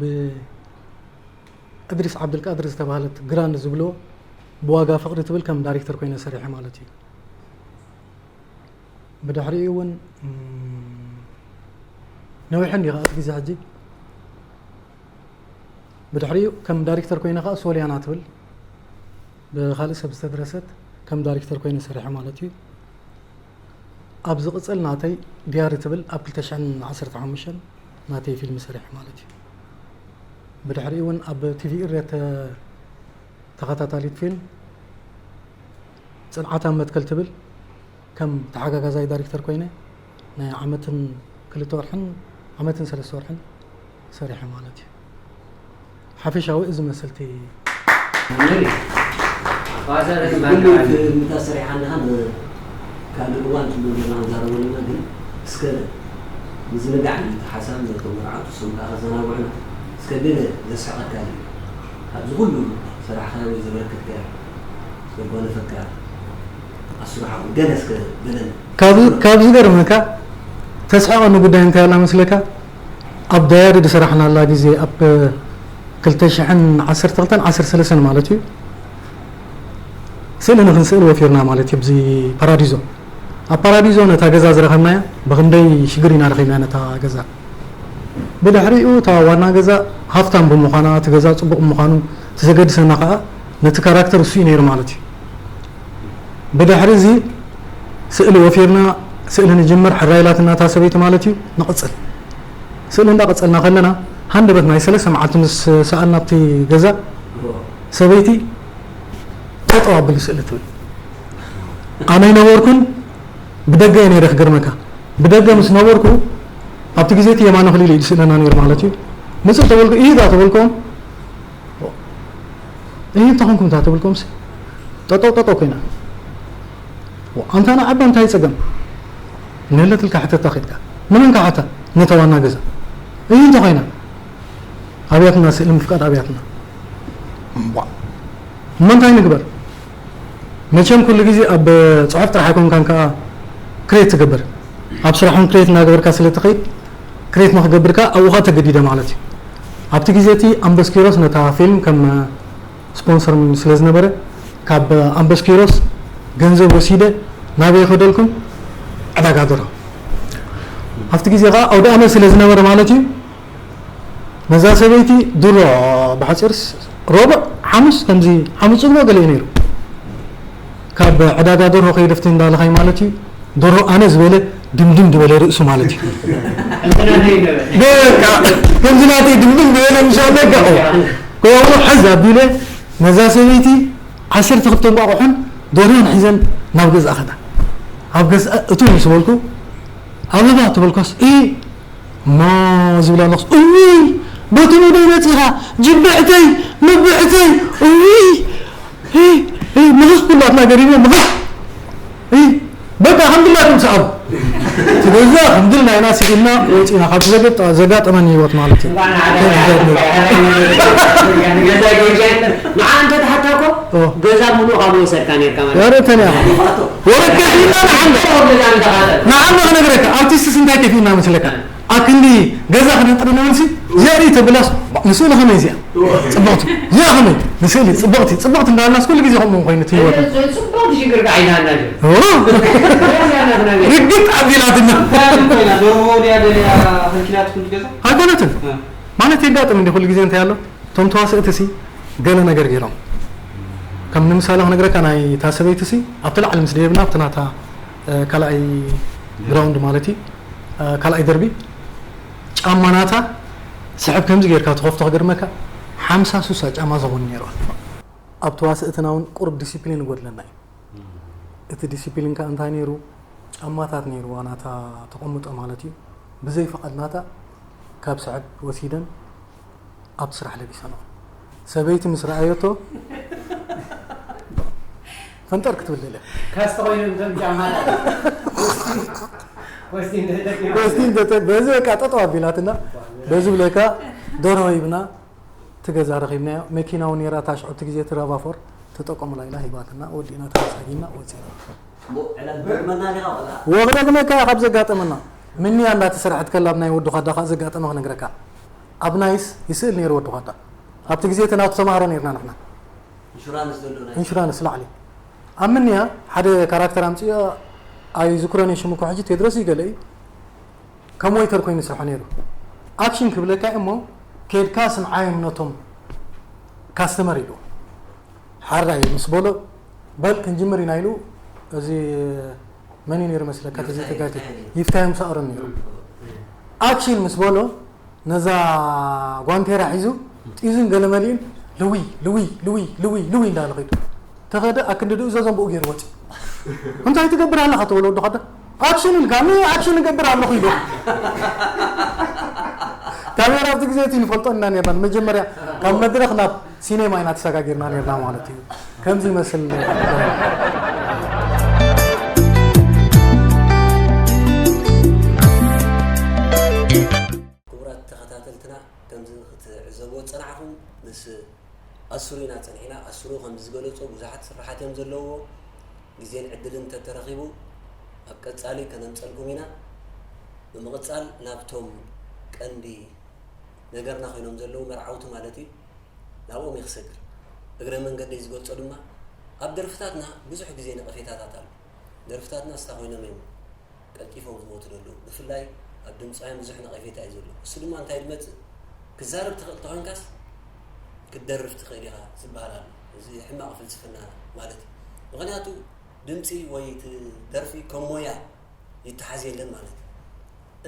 ብእድሪስ ዓብድልቃድር ዝተባህለት ግራንድ ዝብሎ ብዋጋ ፍቕሪ ትብል ከም ዳይሬክተር ኮይነ ሰሪሐ ማለት እዩ። ብድሕሪኡ እውን፣ እም፣ ነዊሑ እንዲ ከኣ እቲ ግዜ ሕጂ። ብድሕሪኡ ከም ዳይሬክተር ኮይነ ከኣ ሶልያና ትብል ብኻልእ ሰብ ዝተደረሰት ከም ዳይሬክተር ኮይነ ሰሪሐ ማለት እዩ። ኣብ ዝቕጽል ናተይ ድያሪ ትብል ኣብ ክልተ ሽሕን ዓሰርተ ሓሙሽተን ናተይ ፊልም ሰሪሐ ማለት እዩ። ብድሕሪኡ እውን ኣብ ቲቪ ኢሬ ተ-፣ ተኸታታሊት ፊልም ጽንዓት ኣብ መትከል ትብል ከም ተሓጋጋዛይ ዳይሬክተር ኮይነ ናይ ዓመትን ክልተ ወርሕን ዓመትን ሰለስተ ወርሕን ሰሪሐ ማለት እዩ። ሓፈሻዊ እዚ መሰልቲ ምታ ሰሪሓ ኣለኻ ካልእ እዋን ትብሉ ዘለና ክንዛረበሉ ኢና፣ ግን እስከ ምዝንጋዕ እዩ እቲ ሓሳብ። ነቶም መርዓቱ ስም ከኣ ከዘናግዑና እስከ ገለ ዘስሕቐካ እዩ ኣብዚ ኩሉ ሰራሕካዮ ወይ ዘበረከትካዮ ዘጓነፈካ ኣስራሓኹም ገለ እስከ በለና። ካብ ካብ ዝገርመካ ተስሕቐኒ ጉዳይ እንታይ ኣላ መስለካ? ኣብ ዳያሪ ዝሰራሕናላ ግዜ ኣብ ክልተ ሽሕን ዓሰርተ ክልተን ዓሰርተ ሰለስተን ማለት እዩ። ስእሊ ንክንስእል ወፊርና ማለት እዩ። ኣብዚ ፓራዲዞ ኣብ ፓራዲዞ ነታ ገዛ ዝረኸብናያ ብክንደይ ሽግር ኢና ረኺብና ነታ ገዛ። ብድሕሪኡ እታ ዋና ገዛ ሃፍታም ብምዃና እቲ ገዛ ፅቡቕ ምዃኑ እቲ ዘገድሰና ከዓ ነቲ ካራክተር እሱ እዩ ነይሩ ማለት እዩ። ብድሕሪ እዚ ስእሊ ወፊርና ስእሊ ንጅምር ሕራይ ኢላትና እታ ሰበይቲ ማለት እዩ። ንቕፅል ስእሊ እንዳቐፀልና ከለና ሃንደበት ናይ ሰለስተ መዓልቲ ምስ ሰኣልና ኣብቲ ገዛ ሰበይቲ ጠጠው ኣብሉ ስእሊ ትብል። ኣነ ይነበርኩን ብደገ እየ ነይረ ክገርመካ። ብደገ ምስ ነበርኩ ኣብቲ ግዜ እቲ የማነ ክሊል እዩ ዝስእለና ነይሩ ማለት እዩ። ምፅእ ተበልኩ ኢሂ እዛ ተበልኩም እሂ እንተኾንኩም እታ ተብልኩምሲ ጠጠው ጠጠው ኮይና ኣንታ ንዓባ እንታይ ፀገም ንህለትልካ ሕተታ ኺድካ ንመን ካሓታ ነታ ዋና ገዛ እሂ እንተኾይና ኣብያትና ስእሊ ምፍቃድ ኣብያትና እሞ እንታይ ንግበር? መቸም ኩሉ ግዜ ኣብ ፅሑፍ ጥራሕ ኣይኮንካን ከዓ ክሬት ትገብር ኣብ ስራሕ እውን ክሬት እናገበርካ ስለ ትኸይድ ክሬት ንክገብር ከዓ ኣብኡ ከዓ ተገዲደ ማለት እዩ። ኣብቲ ግዜ እቲ ኣምበስኪሮስ ነታ ፊልም ከም ስፖንሰር ስለ ዝነበረ ካብ ኣምበስኪሮስ ገንዘብ ወሲደ ናበይ ከደልኩም ዕዳጋ ደርሆ ኣብቲ ግዜ ከዓ ኣውደ ኣመት ስለ ዝነበረ ማለት እዩ። ነዛ ሰበይቲ ድሮ ብሓፂር ሮብዕ ሓሙስ ከምዚ ሓሙስ ፅግቦ ገለ እዩ ነይሩ። ካብ ዕዳጋ ደርሆ ከይደፍቲ እንዳለኻይ ማለት እዩ። ደርሆ ኣነ ዝበለ ድምድም ዝበለ ርእሱ ማለት እዩ። በቃ ከምዚ ናተይ ድምድም ዝበለ ምሻ በቃ ከምኡ ሕዝ ኣቢለ ነዛ ሰበይቲ ዓሰርተ ክልተ እንቋቑሖን ደርሆን ሒዘን ናብ ገዝኣ ከዳ። ኣብ ገዝኣ እቱ ምስ በልኩ ኣበባ ትበልኳስ እሞ ዝብላ ኣለኹስ እውይ በቲ ሙደይ መፂኻ ጅብዕተይ ምብዕተይ እውይ ምኽኽ ኩላትና ገሪሞ ምኽኽ በቃ ከምድላ ትምስኣሉ ትገዛ ከምድል ናይና ስኢልና ወፂና ካብ ዘጋጠመኒ ህይወት ማለት እዩ። ንዓ እንተ ተሓታ እኮ ገዛ ሙሉእ ካብ ወሰድካ ነርካ ማለት ወረተን ወረከት ኢና ንዓንዶ ንዓንዶ ክነግረካ ኣርቲስትስ እንታይ ከፊእና መስለካ ኣብ ክንዲ ገዛ ክነጥሪ ንብልሲ ዘርኢ ተብላስ ንስእሊ ከመይ እዚኣ ፅብቕቲ እዚኣ ከመይ ንስእሊ ፅብቕቲ ፅብቕቲ እንዳበልናስ ኩሉ ግዜ ከምኡ ኮይኑ ትህይወት ፅቡቕ ሽግር ከዓይናና ርግጥ ኣቢላትና ኮይና ደርሆ ድያ ደልያ ከልኪላትኩም ገዛ ኣይኮነትን ማለት የጋጥም እንዲ ኩሉ ግዜ እንታይ ኣሎ እቶም ተዋስእቲ ሲ ገለ ነገር ገይሮም ከም ንምሳሌ ክነግረካ ናይ እታ ሰበይቲ ሲ ኣብቲ ላዕሊ ምስ ደየብና ኣብቲ ናታ ካልኣይ ግራውንድ ማለት እዩ ካልኣይ ደርቢ ጫማ ናታ ስሕብ ከምዚ ጌርካ ትኸፍቶ ክገርመካ ሓምሳ ሱሳ ጫማ ዝኾኑ ነይሩ ኣብ ተዋስእትና እውን ቁሩብ ዲሲፕሊን ይጎድለና እዩ እቲ ዲሲፕሊን ከ እንታይ ነይሩ ጫማታት ነይርዋ ናታ ተቐምጦ ማለት እዩ ብዘይ ፈቓድ ናታ ካብ ስሕብ ወሲደን ኣብቲ ስራሕ ለቢሰንኦ። ሰበይቲ ምስ ረኣየቶ ፈንጠር ክትብል ደልያ። ካስተ ኮይኖም እቶም ጫማታት። ወስቲ እንተጠቂማ። ወስቲ እንተጠ በዚ በቃ ጠጠው ኣቢላትና በዚ ብለካ ደርሆ ሂብና እቲ ገዛ ረኺብናዮ። መኪና እውን ነይራ እታ ሽዑ እቲ ግዜ እቲ ራቫፎር ተጠቀሙላ ኢላ ሂባትና ወዲእና ተመሳጊና ወፂና። ወክደግመካ ካብ ዘጋጠመና ምንያ እንዳተሰርሐት ከላ ኣብ ናይ ወዲ ኳዳ ከዓ ዘጋጠመ ክነግረካ ኣብ ናይስ ይስእል ነይሩ ወዲ ኳዳ ኣብቲ ግዜ እቲ ናቱ ተማሃሮ ነይርና ንሕና ኢንሹራንስ ላዕሊ ኣብ ምንያ ሓደ ካራክተር ኣምፅኦ ኣይዝክሮን ሽሙ እኮ ሕጂ ቴድሮስ ይገለ እዩ ከም ወይተር ኮይኑ ይስርሖ ነይሩ ኣክሽን ክብለካ እሞ ከድካ ስምዓዮም ነቶም ካስተመር ኢሉ ሓራይ ምስ በሎ በል ክንጅምር ኢና ኢሉ እዚ መን እዩ ነይሩ መስለካ ተዘይተጋጊ ይፍታዮም ሳእሮን ነይሩ ኣክሽን ምስ በሎ ነዛ ጓንቴራ ሒዙ ጢዙን ገለ መሊኡን ልውይ ልውይ ልውይ ልውይ ልውይ እንዳለ ኸይዱ ተኸደ ኣክንዲ ድኡ ዘዞም ብኡ ገይሩ ወፂ እንታይ ትገብር ኣለኻ ተበሎ ወዲ ኸደ ኣክሽን ኢልካ፣ ን ኣክሽን እገብር ኣለኹ ኢሉ። ካሜራ ኣብቲ ግዜ እቲ ንፈልጦ ኢና ነርና። ንመጀመርያ ካብ መድረኽ ናብ ሲኔማ ኢና ተሰጋጊርና ነርና ማለት እዩ። ከምዚ ይመስል። ክቡራት ተኸታተልትና፣ ከምዚ ክትዕዘብዎ ዝጸናሕኹም፣ ምስ ኣስሩ ኢና ጸኒሕና። ኣስሩ ከም ዝገለጾ ብዙሓት ስራሓት እዮም ዘለውዎ። ግዜን ዕድልን እንተተረኺቡ ኣብ ቀጻሊ ከነምጸልኩም ኢና። ብምቕጻል ናብቶም ቀንዲ ነገርና ኮይኖም ዘለዉ መርዓውቲ ማለት እዩ፣ ናብኦም እየ ክሰግር። እግረ መንገደይ ዝገልጾ ድማ፣ ኣብ ደርፍታትና ብዙሕ ግዜ ነቐፌታታት ኣሎ። ደርፍታትና እስታ ኮይኖም እዮም ቀልጢፎም ዝሞቱ ዘለዉ። ብፍላይ ኣብ ድምፃውያን ብዙሕ ነቐፌታ እዩ ዘሎ። እሱ ድማ እንታይ ዝመጽእ? ክዛረብ ትኽእል ተኾይንካስ ክትደርፍ ትኽእል ኢኻ ዝበሃል ኣሎ። እዚ ሕማቕ ፍልስፍና ማለት እዩ። ምኽንያቱ ድምፂ ወይ እቲ ደርፊ ከም ሞያ ይተሓዝ የለን ማለት እዩ።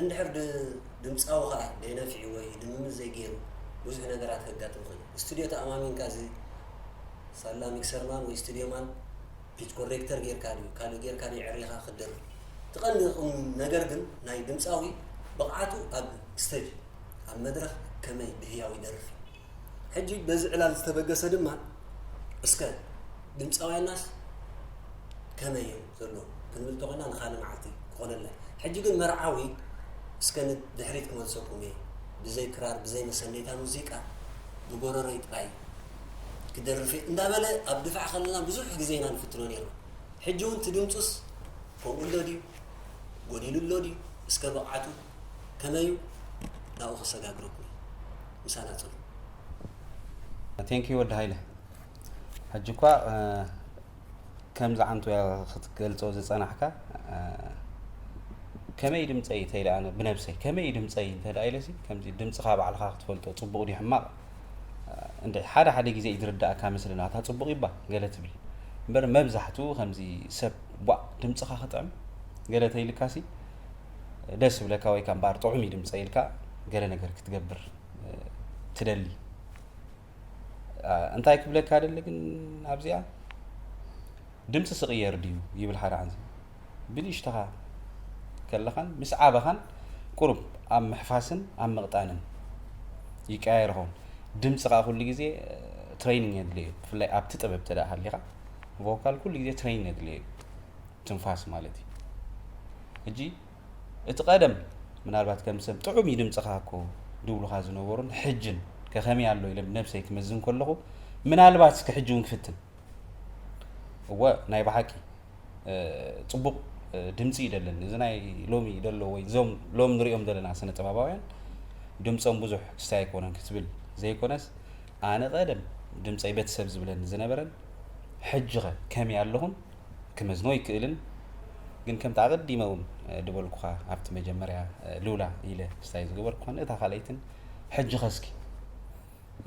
እንድሕር ድ-፣ ድምፃዊ ኸዓ ደይነፊዑ ወይ ልምምድ ዘይገይሩ ብዙሕ ነገራት ከጋጥም ይኽእል እዩ። ስቱድዮ ተኣማሚንካ እዚ ሳላ ሚክሰር ማን ወይ ስቱድዮ ማን ፒች ኮሬክተር ጌርካ ድዩ ካልእ ጌርካ ድዩ ዕሪኻ ክትደርፍ? እቲ ቀንዲ ቁም ነገር ግን ናይ ድምፃዊ ብቕዓቱ ኣብ ስቴጅ፣ ኣብ መድረኽ ከመይ ብህያው ይደርፍ እዩ። ሕጂ በዚ ዕላል ዝተበገሰ ድማ እስከ ድምፃውያንናስ ከመይ እዮም ዘለዉ ክንብል እንተኾይና ንኻልእ መዓልቲ ክኾነልና እዩ። ሕጂ ግን መርዓዊ እስከ ንድሕሪት ክመልሰኩም እየ። ብዘይ ክራር፣ ብዘይ መሰነይታ ሙዚቃ፣ ብጎረሮይ ጥራይ ክደርፍ እየ እንዳበለ ኣብ ድፋዕ ከለና ብዙሕ ግዜ ኢና ንፍትኖ ነይርና። ሕጂ እውን እቲ ድምፁስ ከምኡ ኣሎ ድዩ? ጎዲሉ ኣሎ ድዩ? እስከ ብቕዓቱ ከመይ እዩ? ናብኡ ከሰጋግረኩም እየ። ምሳና ጽኑ። ቴንክ ዩ ወዲ ሃይለ። ሕጂ እኳ፣ እ፣ ከምዚ ዓንቱ ክትገልጾ ዝጸናሕካ፣ እ፣ ከመይ ድምጸይ እንተ ኢለ ኣነ ብነብሰይ፣ ከመይ ድምጸይ እንተ ደኣ ኢለሲ፣ ከምዚ ድምጽኻ ባዕልኻ ክትፈልጦ ጽቡቕ ድዩ ሕማቕ? እ፣ እንድዒ ሓደ ሓደ ግዜ እዩ ዝርድኣካ መስለኒ፣ ኣታ ጽቡቕ እዩባ ገለ ትብል። እምበር መብዛሕትኡ ከምዚ ሰብ ቧእ ድምጽኻ ክጥዕም ገለ ተይልካሲ ደስ ይብለካ ወይ ከኣ እምበኣር ጥዑም እዩ ድምጸይ ኢልካ ገለ ነገር ክትገብር፣ እ፣ ትደሊ። እ፣ እንታይ ክብለካ ደሊ ግን ኣብዚኣ ድምጺ ስቕየር ድዩ ይብል ሓደ ዓንዚ። ብንእሽተኻ ከለኻን ምስ ዓበኻን ቁሩብ ኣብ ምሕፋስን ኣብ ምቕጣንን ይቀያየር ይኸውን። ድምጺ ከኣ ኩሉ ግዜ፣ እ፣ ትሬኒንግ የድልዮ እዩ። ብፍላይ ኣብቲ ጥበብ እንተ ደኣ ሃሊኻ፣ ቮካል ኩሉ ግዜ ትሬኒንግ የድልዮ እዩ። ትንፋስ ማለት እዩ። ሕጂ እቲ ቀደም ምናልባት ከም ሰብ ጥዑም እዩ ድምጽኻ እኮ ድብሉኻ ዝነበሩን ሕጅን ከ ከመይ ኣሎ ኢለ ብነብሰይ ክመዝን ከለኹ፣ ምናልባት እስከ ሕጂ እውን ክፍትን። እወ፣ ናይ ብሓቂ፣ እ፣ ጽቡቕ፣ እ፣ ድምጺ እዩ ደለኒ። እዚ ናይ ሎሚ ደሎ ወይ እዞም ሎም ንሪኦም ዘለና ስነ ጥበባውያን ድምጾም ብዙሕ ክስታይ ኣይኮነን ክትብል ዘይኮነስ፣ ኣነ ቀደም ድምጸይ በቲ ሰብ ዝብለኒ ዝነበረን ሕጂ ኸ ከመይ ኣለኹን ክመዝኖ ኣይክእልን። ግን ከምቲ ኣቐዲመ እውን፣ እ፣ ድበልኩኻ ኣብቲ መጀመርያ፣ እ፣ ሉላ ኢለ ክስታይ ዝገበርኩኻን እታ ካልኣይትን ሕጂ ኸ እስኪ፣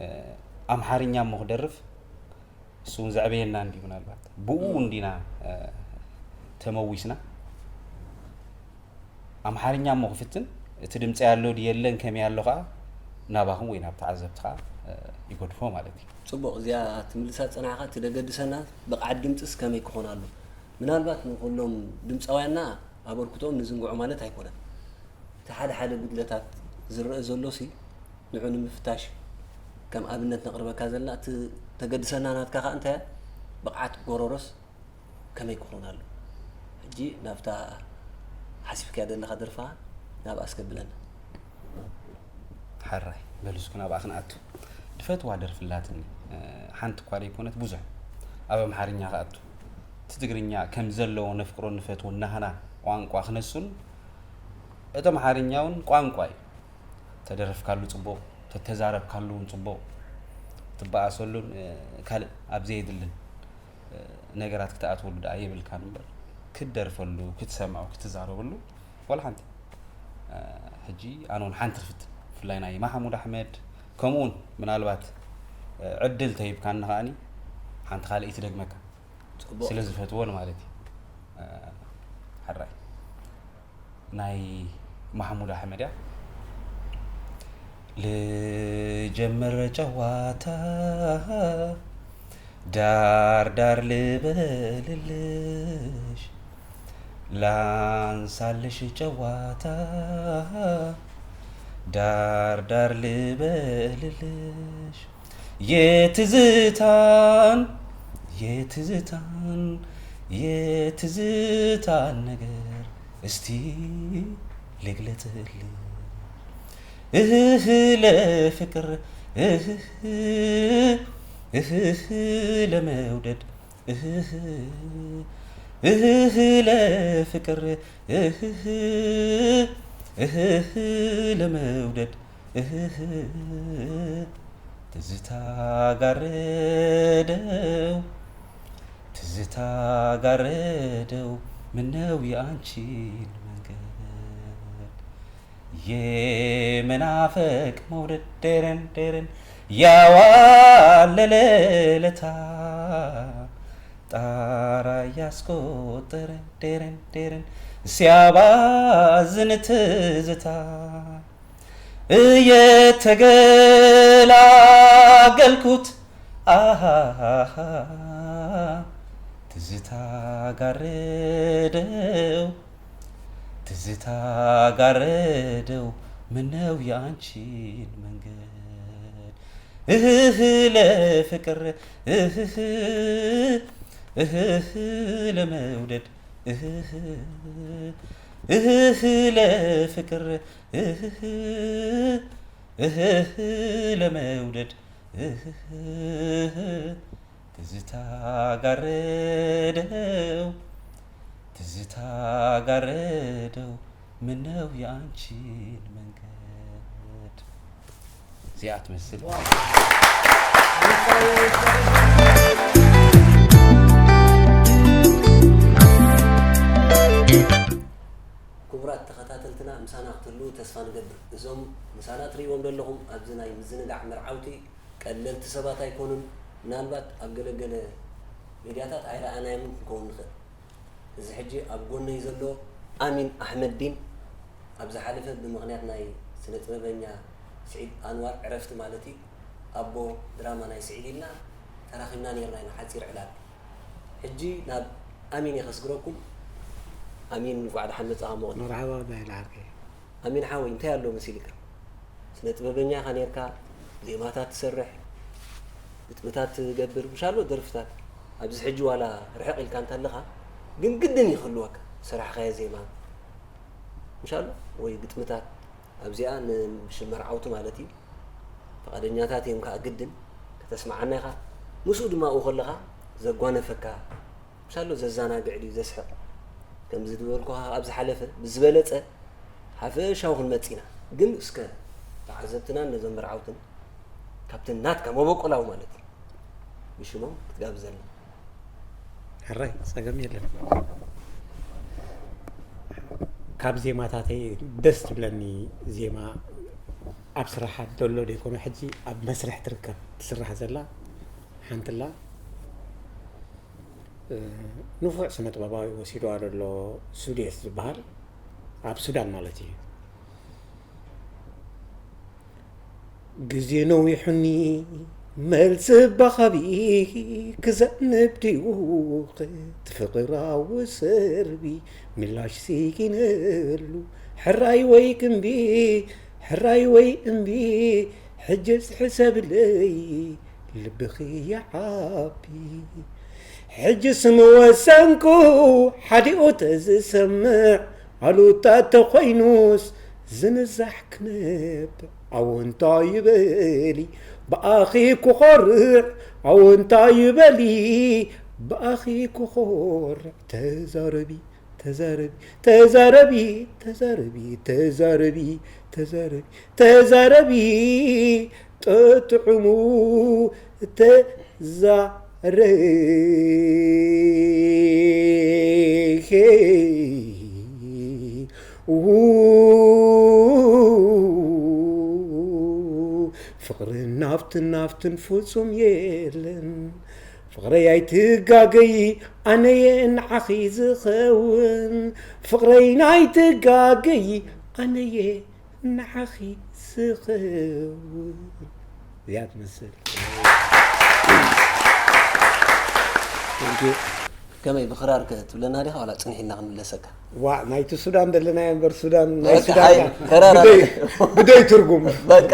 እ፣ ኣምሓርኛ እሞ ክደርፍ እሱ እውን ዘዕበየና እንዲ ምናልባት ብኡ እንዲና፣ እ፣ ተመዊስና። ኣምሓርኛ እሞ ክፍትን፣ እቲ ድምፂ ኣሎ ድዩ የለን ከመይ ኣሎ ኸዓ ናባኹም ወይ ናብ ተዓዘብቲ ኸዓ፣ እ፣ ይገድፎ ማለት እዩ። ጽቡቕ፣ እዚኣ ትምልሳ ዝጸናሕካ እቲ ደገድሰና ብቕዓት ድምፅስ ከመይ ክኾን ኣሎ? ምናልባት ንኹሎም ድምፃውያንና ኣበርክቶኦም ንዝንግዖ ማለት ኣይኮነን። እቲ ሓደ ሓደ ጉድለታት ዝረአ ዘሎሲ ንዑ ንምፍታሽ ከም ኣብነት ነቕርበካ ዘለና፣ እቲ ተገድሰና ናትካ ኸዓ እንታይ እያ? ብቕዓት ጎረሮስ ከመይ ክኾን ኣሎ? ሕጂ ናብታ ሓሲብካያ ዘለኻ ደርፋ ናብኣ ኣስከብለና። ሓራይ፣ በሉ እስኪ ናብኣ ክንኣቱ። ድፈትዋ ደርፊ ኣላትኒ፣ እ፣ ሓንቲ እኳ ዘይኮነት ብዙሕ። ኣብ ኣምሓርኛ ክኣቱ። እቲ ትግርኛ ከም ዘለዎ ነፍቅሮ ንፈትዎ ናህና ቋንቋ ክነሱን፣ እቲ ኣምሓርኛ እውን ቋንቋ እዩ። ተደረፍካሉ ጽቡቕ፣ ተተዛረብካሉ እውን ጽቡቕ። ትበኣሰሉን፣ እ፣ ካልእ ኣብ ዘየድልን፣ እ፣ ነገራት ክትኣትወሉ ደኣ የብልካን እምበር፣ ክትደርፈሉ፣ ክትሰምዖ፣ ክትዛረበሉ ዋላ ሓንቲ። እ፣ ሕጂ ኣነ እውን ሓንቲ ክፍትን፣ ብፍላይ ናይ ማሕሙድ ኣሕመድ፣ ከምኡ እውን ምናልባት፣ እ፣ ዕድል ተሂብካኒ ከኣኒ ሓንቲ ካልኣይቲ ደግመካ። ጽቡቕ። ስለ ዝፈትዎን ማለት እዩ። እ፣ ሕራይ። ናይ ማሕሙድ ኣሕመድ እያ። ልጀምር ጨዋታ ዳር ዳር ልበልልሽ፣ ላንሳልሽ ጨዋታ ዳር ዳር ልበልልሽ የትዝታን የትዝታን የትዝታን ነገር እስቲ ልግለጽልሽ እህህ ለፍቅር እህህ እህህ ለመውደድ እህህ እህህ ለፍቅር እህህ እህህ ለመውደድ እህህ ትዝታ ጋረደው ትዝታ ጋረደው ምነው የአንቺን መንገድ የመናፈቅ መውደድ ደረን ደረን ያዋለለለታ ጣራ ያስቆጠረ ደረን ደረን ሲያባዝን ትዝታ እየተገላገልኩት አሃሃሃ ትዝታ ጋረደው ትዝታ ጋረደው ምነው የአንቺን መንገድ እህህ ለፍቅር እህህ እህህ ለመውደድ እህህ እህህ ለፍቅር እህህ እህህ ለመውደድ እህህ ትዝታ ጋረደው ትዝታ ጋረደው ምነው የአንቺን መንገድ እዚኣ ትመስል። ክቡራት ተኸታተልትና ምሳና ክትህልዉ ተስፋ ንገብር። እዞም ምሳና ትርእይዎም ዘለኹም ኣብዚ ናይ ምዝንጋዕ መርዓውቲ ቀለልቲ ሰባት ኣይኮኑን። ምናልባት ኣብ ገለገለ ሚድያታት ኣይረኣናዮምን ክንከውን ንኽእል። እዚ ሕጂ ኣብ ጎነይ ዘሎ ኣሚን ኣሕመዲን ኣብ ዝሓለፈ ብምኽንያት ናይ ስነ ጥበበኛ ስዒድ ኣንዋር ዕረፍቲ ማለት እዩ ኣቦ ድራማ ናይ ስዒድ ኢልና ተራኺብና ነርና ኢና ሓፂር ዕላል። ሕጂ ናብ ኣሚን እየ ከስግረኩም። ኣሚን እንኳዕ ደሓን መጻኻ ሞቕኒ። መርሓባ ኣባይ ለዓርከይ። ኣሚን ሓወይ እንታይ ኣሎ መሲልካ? ስነ ጥበበኛ ኢኻ ነርካ፣ ዜማታት ትሰርሕ፣ ግጥምታት ትገብር፣ ምሻሎ ደርፍታት። ኣብዚ ሕጂ ዋላ ርሕቕ ኢልካ እንተለኻ ግን ግድን እዩ ክህልወካ ሰራሕኻዮ ዜማ ምሻሎ ወይ ግጥምታት ኣብዚኣ ንብሽም መርዓውቲ ማለት እዩ። ፍቓደኛታት እዮም ከዓ ግድን ከተስምዓና ኢኻ። ምስኡ ድማ ኣብኡ ከለኻ ዘጓነፈካ ምሻሎ ዘዘናግዕ ድዩ ዘስሕቕ? ከምዚ ዝበልኩኻ ኣብ ዝሓለፈ ብዝበለፀ ሓፈሻዊ ክንመፅ ኢና። ግን እስከ ተዓዘብትናን ነዞም መርዓውትን ካብተን ናትካ መበቆላዊ ማለት እዩ ብሽሞም ክትጋብዘልና። ሕራይ ፀገም የለን። ካብ ዜማታተይ ደስ ትብለኒ ዜማ ኣብ ስራሓት ዘሎ ዘይኮነ ሕጂ ኣብ መስርሕ ትርከብ ትስራሕ ዘላ ሓንትላ ንፉዕ ስነ ጥበባዊ ወሲድዋ ዘሎ ሱዴስ ዝበሃል ኣብ ሱዳን ማለት እዩ። ግዜ ነዊሑኒ መልሲ ባኻቢ ክዘንብ ድዩ እቲ ፍቕራዊ ሰርቢ ምላሽ ስኢነሉ ሕራይ ወይ እምቢ ሕራይ ወይ እምቢ ሕጅስ ሕሰብለይ ልብኺ ይዓቢ ሕጅስ ምወሰንኩ ሓዲኡ ተዝሰምዕ ኣሉታ ተኾይኑስ ዝንዛሕ ክነብዕ ኣወንታ ይበሊ ብኣኺ ክኾርዕ ኣወንታ ይበሊ ብኣኺ ክኾርዕ ተዛረቢ ተዛረቢ ተዛረቢ ተዛረቢ ተዛረቢ ተዛረቢ ተዛረቢ ጥዑሙ ተዛረቢ ፍቕርን ናፍትን ናፍትን ፍጹም የለን ፍቕረይ ኣይትጋገይ ኣነየ ንዓኺ ዝኸውን ፍቕረይ ናይትጋገይ ኣነየ ንዓኺ ዝኸውን እዚኣ ትመስል። Thank you. ከመይ ብክራር ከ ትብለና ዲኻ ዋላ ጽንሕ ኢልና ክንምለሰካ? ዋ ናይቲ ሱዳን ደለናዮ እምበር ሱዳን ናይ በቃ፣ ሱዳን ሃይ፣ እያ። ተራራ። ብደይ- ብደይ ትርጉም በቃ።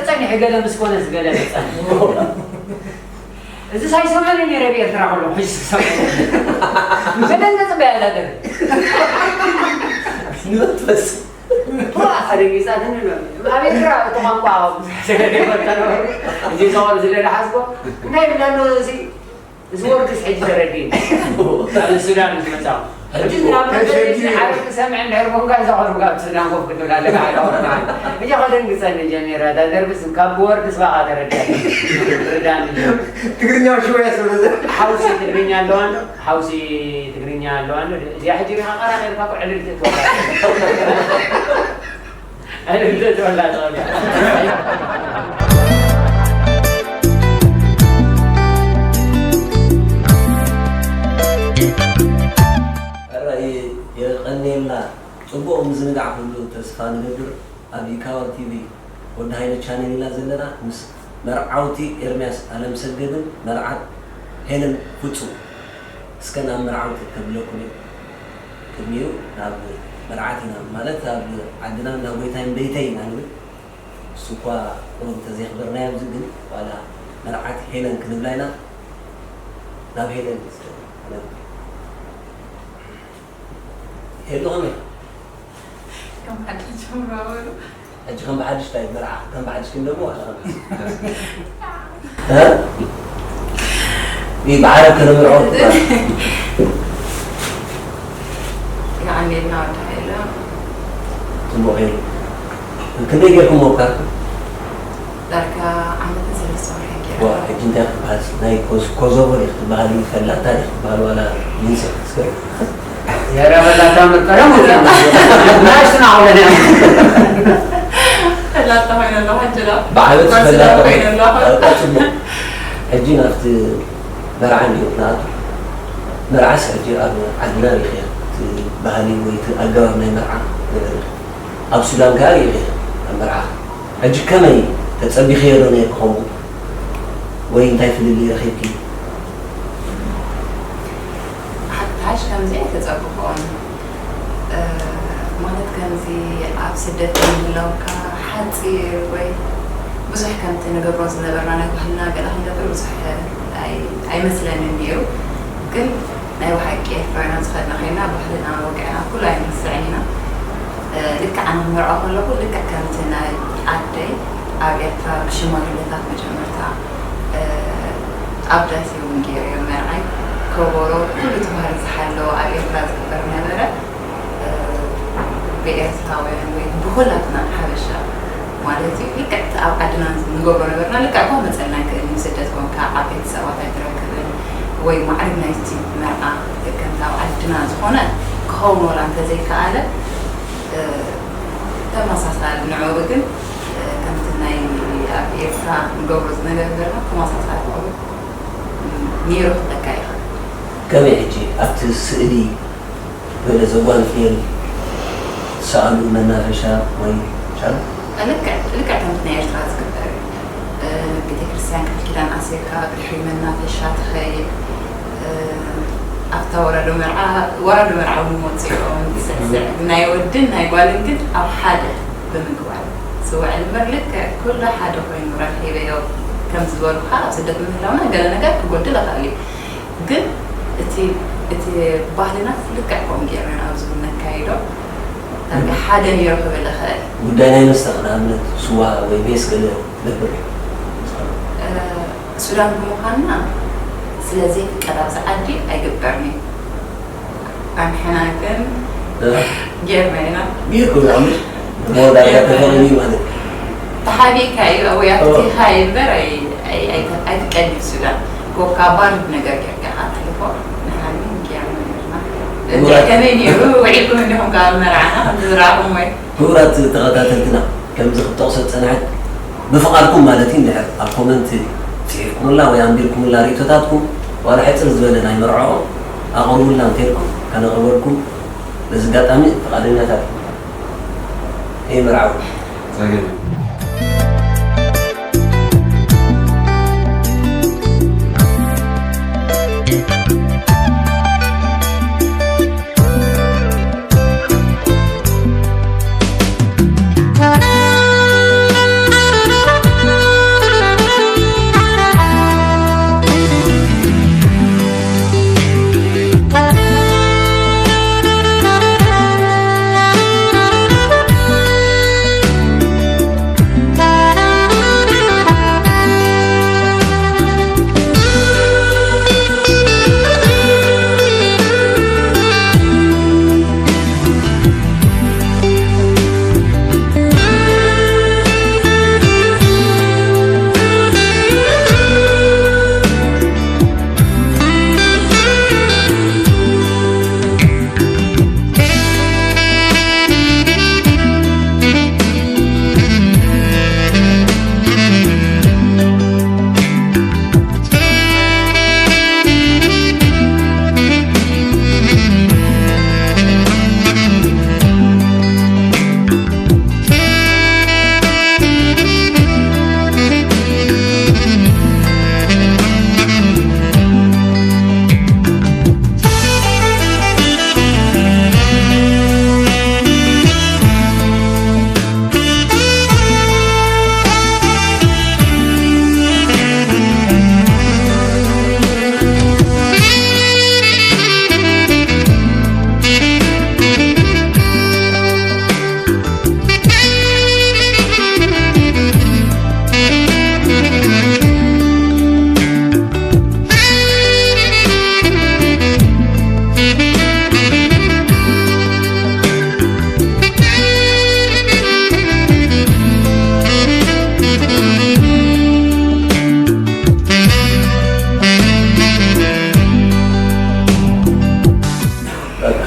ጸኒሑ ገለ ምስ ኮነ ዝገለ መጸ እዚ ሳይሰመኒ ነይረ ብኤርትራ ከሎ ሕጂ ስክሰብ ዘደንገጽ በያ ዳደር ንመንፈስ ኣደንጊጻትኒ ኣብ ኤርትራ እቲ ቋንቋ እዚ ኸበሉ ዝለ ዝሓዝጎ እንታይ ብላሎ እዚ እዚ ወርድስ ሕጂ ተረዲእኒ ኣብ ሱዳን ምስ መጻኹ ሕጂ ናብ መደብ ዓረብ ክሰምዕ እንድሕር ኮንካ እዛ ቆልፍ ካብ ሱዳን ኮፍ ክትብል ኣለካ ሓደ ወርዲ ማለት ሕጂ ከደንግጸኒ ጀሚራ እታ ደርብስ ካብ ብወርድስ ባኻ ተረዳኒ ርዳኒ ትግርኛ ሽወያ ስለዘ ሓውሲ ትግርኛ ኣለዋ ኣሎ ሓውሲ ትግርኛ ኣለዋ ኣሎ እዚኣ ሕጂ ሪኻ ቀራቒርካ እኮ ዕልል ትእትወላ ዕልል ትእትወላ ትኸእል እያ ሕራይ የቐንየልና ጽቡቕ ምዝንጋዕ ኩሉ ተስፋ ንገብር ኣብ ኢካዋ ቲቪ ወዲ ሃይለ ቻነል ኢና ዘለና ምስ መርዓውቲ ኤርምያስ ኣለምሰገድን መርዓት ሄለን ፍጹም እስከ ናብ መርዓውቲ ከብለኩም እዩ ቅድሚኡ ናብ መርዓት ኢና ማለት ኣብ ዓድና ናብ ጎይታይን በይተይ ኢና ንብል እሱ እኳ ቁሩብ እንተዘይክበርናዮ ኣብዚ ግን ዋላ መርዓት ሄለን ክንብላ ኢና ናብ ሄለን እስከ ነብል ሄሉ ከመይ ከም ሓድሽ ጀምሮ በሉ ሕጂ ከም ብሓድሽ እንታይ መርዓ ከም ብሓድሽ ግን ደሞ ዋላ ከም እ? ይህ ብዓረብ ከነምርዖ ይዓንየልና ወዲ ሓይለ ጽቡቕ ሄሉ ክንደይ ጌርኩም ወብካ ዳርጋ ዓመትን ሰለስተ ወርሒ ገይረ ዋ ሕጂ እንታይ ክትበሃል ናይ ኮዝ- ኮዞቮ ዲክ ትበሃል እዩ ፈላታ ዲክ ትበሃል ዋላ ሚንሰ ክትስከር የረበላታ መጠረም ናሽና ዓውለና ፈላጣ ኮይነ ኣለኹ ሕጂ ዶ ብዓመት ጓል ስለ ፈላታ ኮይነ ኣለኹ ዳርጋ ጽቡቕ ሕጂ ናብቲ መርዓ እንዲዩ ንኣቱ መርዓስ ሕጂ ኣብ ዓድና ሪኢኺ እቲ ባህሊ ወይ እቲ ኣገባብ ናይ መርዓ ነገር ኣብ ሱዳን ከኣ ሪኢኺ ኣብ መርዓ ሕጂ ከመይ ተጸቢኽዮ ዶ ነይርኪ ከምኡ ወይ እንታይ ፍልልይ ረኺብኪ ሓድሽ ከምዚ ኣይተጸብኾን ማለት ከምዚ ኣብ ስደት ምህላውካ ሓፂር ወይ ብዙሕ ከምቲ ንገብሮ ዝነበርና ናይ ባህልና ገለ ክንገብር ብዙሕ ኣይመስለንን ነይሩ ግን ናይ ብሓቂ ኤርትራውያን ዝኸድና ኮይና ባህልና ወግዕና ኩሉ ኣይንርስዕን ኢና ልክዕ ኣነ ክመርዖ ከለኹ ልክዕ ከምቲ ናይ ዓደይ ኣብ ኤርትራ ብሽማግለታት መጀመርታ፣ እ፣ ኣብ ዳስ እውን ገይሩ እዮም መርዓይ። ከበሮ፣ ኩሉ እቲ ባህሊ ዝሓለወ ኣብ ኤርትራ ዝግበር ነበረ። እ፣ ብኤርትራውያን ወይ ብኹላትና ሓበሻ ማለት እዩ። ልክዕ እቲ ኣብ ዓድና ንገብሮ ነበርና፣ ልክዕ እኳ መጸና ይክእል እዩ። ስደት ኮንካ ዓበይቲ ሰባት ኣይትረክብን ወይ ማዕርግ ናይቲ መርዓ ከምቲ ኣብ ዓድና ዝኾነ ክኸውን ወላ እንተዘይከኣለ፣ እ፣ ተመሳሳሊ ንዕኡ ግን፣ እ፣ ከምቲ ናይ ኣብ ኤርትራ ንገብሮ ዝነበርና ተመሳሳሊ ክኸውን ነይሩ ክብለካ ይኽእል። ከመይ ሕጂ ኣብቲ ስእሊ ገለ ዘጓንፍ የል ዝሰኣሉ መናፈሻ ወይ ሻል? ልክዕ፣ ልክዕ ከምቲ ናይ ኤርትራ ዝግበር እዩ። እ፣ ቤተክርስትያን ቃል ኪዳን ኣሲርካ ብድሕሪ መናፈሻ ትኸይድ። እ፣ ኣብታ ወራዶ መርዓ፣ ወራዶ መርዓ እውን መፅኦም ዝስዕስዕ ናይ ወድን ናይ ጓልን ግን ኣብ ሓደ ብምግባር ዝውዕል እምበር ልክዕ ኩሉ ሓደ ኮይኑ ረኺበዮ ከም ዝበሉኻ ኣብ ስደት ምህላውና ገለ ነገር ክጎድል ይኽእል እዩ። ግን እቲ፣ እቲ ባህልና ልክዕ ከምኡ ጌርና ኢና ኣብዚ እውን ነካይዶ። ዳርጋ ሓደ ነይሩ ክብል እኽእል። ጉዳይ ናይ መስተ ንኣብነት ስዋ ወይ ሜስ ገለ ነብር እዩ። እ፣ ሱዳን ብምዃንና ስለ ዘይፍቀድ ኣብዚ ዓዲ ኣይግበርን እዩ። ኣንሕና ግን እ። ጌርና ኢና። ጌርኩም ኢኹም። መወዳእታ ተፈቒዱ እዩ ማለት እዩ። ተሓቢእካ እዩ፣ ወይ ኣብቲ ኦ። ሃይ እምበር ኣይ-፣ ኣይ-፣ ኣይ-፣ ኣይትቀልድ ሱዳን። ኮካ ባርድ ነገር ጌርካ ኢኻ ተሕልፎ። ንሕና ግን ጌርና ኔርና። ምራት። ከመይ ነይሩ? ውዒልኩም እንዲኹም ካብ መርዓና? ከምቲ ዝረኣኹም ወይ? ክቡራት ተኸታተልትና፣ ከምዚ ክትጠቕሶ ዝጸናሕት፣ ብፍቓድኩም ማለት እዩ፣ እንድሕር ኣብ ኮመንት ጽሒፍኩምላ ወይ ኣንቢርኩምላ ርእይቶታትኩም፣ ዋላ ሕጽር ዝበለ ናይ መርዓኦ ኣቕርቡልና እንተልኩም፣ ከነቕርበልኩም በዚ ኣጋጣሚ ፍቓደኛታት ኢና። ይመርዓው። ጸገም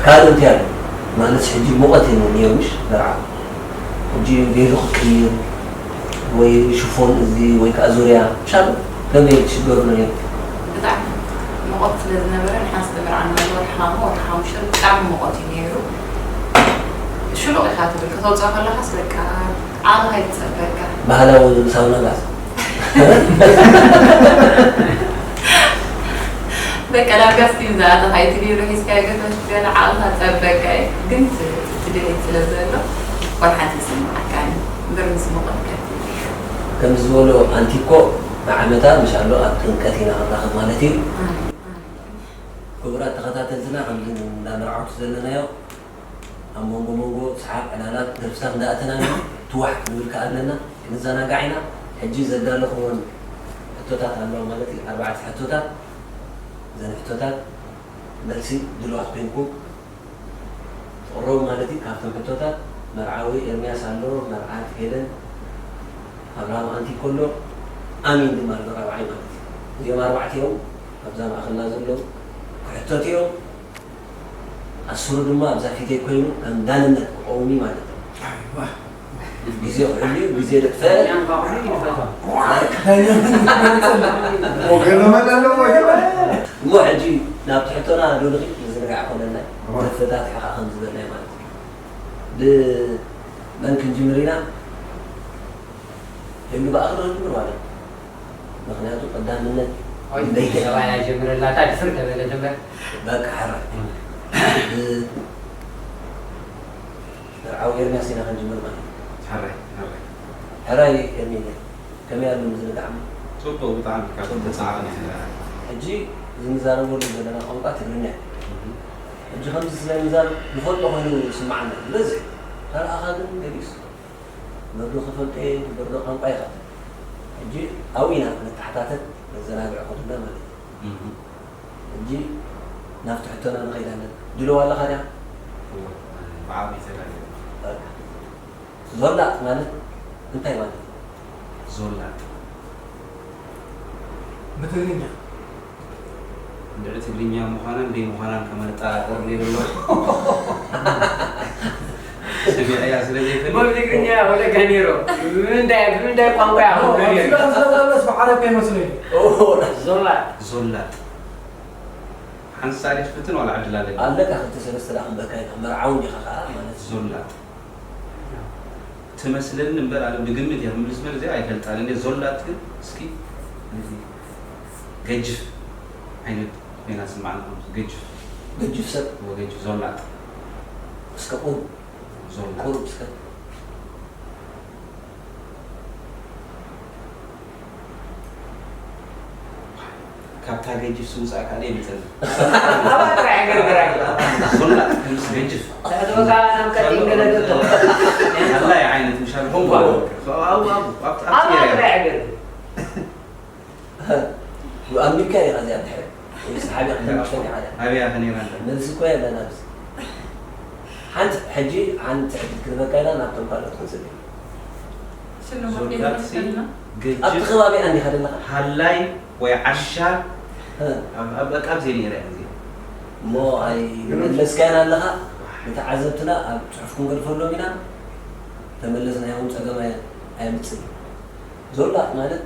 ካልእ እንታይ ኣሎ? ማለት ሕጂ ሙቐት እዩ ነይሩ፣ ምሽ መርዓ። ሕጂ ቬሎ ክትቅይር ወይ ሽፎን እዚ ወይ ከዓ ዙርያ፣ ምሻሉ ከመይ ትሽገሩ ነይሩ? ብጣዕሚ ሙቐት ስለ ዝነበረ፣ ንሓንስ መርዓ ንወርሒ ሓሙ፣ ወርሒ ሓሙሽተ ብጣዕሚ ሙቐት እዩ ነይሩ። ሽሉቕ ኢኻ ትብል፣ ከተውፅኦ ከለኻስ በቃ ዓቕልኻ ይትፀበካ። ባህላዊ ሳውና ጋዝ። በቃ ዳርጋ ስቲም ዝኣተኻ እዩ፣ እቲ ቢሮ ሒዝካዮ ገለ ገለ ዓቕልኻ ጸበካ እዩ። ግን እቲ፣ እቲ ድሌት ስለ ዘሎ ዋላ ሓንቲ ይስምዓካን እምበር ምስ ሙቐት ከቢድ እዩ። ከም ዝበሎ ኣንቲ እኮ ብዓመታ ምሻሎ ኣብ ጥምቀት ኢና ክንራኸብ ማለት እዩ። ኣይ፣ ኣይ። ክቡራት ተኸታተልትና፣ ከምዚ እንዳ መርዓውቲ ዘለናዮ ኣብ መንጎ መንጎ ሰሓቕ ዕላላት ደርፍታት እንዳኣተና ኢና ትዋሕ ክንብል ከኣ ኣለና። ንዘናጋዕ ኢና። ሕጂ ዘዳለኹወን ሕቶታት ኣለዋ ማለት እዩ። ኣርባዕተ ሕቶታት፣ እዘን ሕቶታት መልሲ ድልዋት ኮይንኩም ትቕረቡ ማለት እዩ። ካብቶም ሕቶታት መርዓዊ ኤርምያስ ኣሎ፣ መርዓት ሄለን፣ ኣብርሃም ኣንቲኮ ኣሎ፣ ኣሚን ድማ ኣሎ ራብዓይ ማለት እዩ። እዚኦም ኣርባዕተ እዮም ኣብዛ ማእኸልና ዘለዉ ክሕተቱ እዮም። ኣስሩ ድማ ኣብዛ ፊተይ ኮይኑ ከም ዳንነት ክቐውም እዩ ማለት እዩ። ግዜ ክሕሉ እዩ፣ ግዜ ደጥፈ። እሞ ሕጂ ናብ ትሕቶና ዶ ንኺድ፣ ምዝንጋዕ ኮነና። ተፈታቲሑ ከዓ ከም ዝበልናዮ ማለት እዩ። ብመን ክንጅምር ኢና? ሄሉ ብኣኽሪ ክንጅምር ማለት እዩ። ምኽንያቱ ቀዳምነት በይተ ሰብኣያ ጀምረላታ ድፍር ተበለ ጀመር። በቃ ሕራይ። ብ-፣ መርዓዊ ኤርምያስ ኢና ክንጅምር ማለት እዩ። ሕራይ፣ ሕራይ። ሕራይ ኤርሚለ፣ ከመይ ኣሎ ምዝንጋዕና? ጽቡቕ፣ ብጣዕሚ ካብ ጽቡቕ። ተጻዕረና ኢና። ሕጂ ዝንዛረበሉ ዘለና ቋንቋ ትግርኛ እዩ። እህ። ሕጂ ከምዚ ስለ ንዛረብ ንፈልጦ ኮይኑ ይስምዓና እዩ። ዝበዝሕ ካልኣኻ ግን ገሊሱ መርዶ ክፈልጦ እየ፣ መርዶ ቋንቋ ይኸፍት። ሕጂ ኣብኡ ኢና ክንተሓታተት ነዘናግዕ ከድና ማለት እዩ። እህ። ሕጂ ናብቲ ሕቶና ንኸይድ ኣለና። ድልዋ ኣለኻ ድያ? እወ፣ ብዓቢ ተዳልየ። በቃ። ዞላጥ ማለት እንታይ ማለት እዩ? ዞላጥ። ብትግርኛ? እንድዒ ትግርኛ ምዃናን ደይ ምዃናን ከመጠራጠር ነይሩ ኣሎ። ሰሚዐያ ስለ ዘይፈልጥ። እሞ ብትግርኛ ወለጋ ነይሩ። ብምንታይ፣ ብምንታይ ቋንቋ እያ እሞ ክውክል ነይሩ? ስጋ ስጋ ዘለስ ብዓረብ ከይመስለኒ። ኦ፣ ዞላጥ። ዞላጥ። ሓንሳብ ድየ ትፍትን ዋላ ዕድል ኣለኒ? ኣለካ ክልተ ሰለስተ ደኣ ክንበካ ኢና። መርዓዊ ዲኻ ከኣ ማለት እዩ። ዞላጥ። ትመስለኒ እምበር፣ ኣነ ብግምት እየ ክምልስ እምበር፣ እዚኣ ኣይፈልጣን እየ። ዞላጥ ግን እስኪ ነዚ ገጅፍ ዓይነት ኮይና ትስምዓኒ፣ ከምዚ ገጅፍ። ገጅፍ ሰብ? እወ፣ ገጅፍ ዞላጥ። እስከ ቁሩብ። ዞላጥ። ቁሩብ እስከ። ካብታ ገጅፍ ስውጻእ ካልእ የምጽእ። ኣባ ጥራይ ገርገር ኣሎ። ዞላ ምስ ገጅፍ። ተእትወካ ናብ ቀዲም ገለ ገቶ። ኣላይ ዓይነት ምሻል ሆም ባሎ። ኣብኡ፣ ኣብኡ፣ ኣብቲ፣ ኣብቲ ኣባ ኤርያ። ጥራይ ገርገር። ኣብ ሚካኤል ኢኻ እዚኣ ድሕሪ። ወይ ሰሓቢ ክትምሽ ፈቲሓ እያ። ኣበይ ኢኻ ነይራ እንተ? መልሲ እኮ የለን ኣብዚ። ሓንቲ ሕጂ፣ ሓንቲ ዕድል ክንበካ ኢና፣ ናብቶም ካልኦት ክንስብ ኢና። ሽልማት ዞላትሲ ገይርና። ገጅፍ ኣብቲ ከባቢ ኣንዲኻ ዘለኻ? ሃላይ ወይ ዓሻ? እ። ኣብ፣ ኣብ፣ በቃ ኣብዚ ነይረ እየ። እሞ ኣይመለስካያን ኣለኻ። ንተዓዘብትና ኣብ ጽሑፍ ክንገድፈሎም ኢና። ተመለስናዮም ጸገም ኣየ-፣ ኣየምጽእን እዩ። ዞላጥ ማለት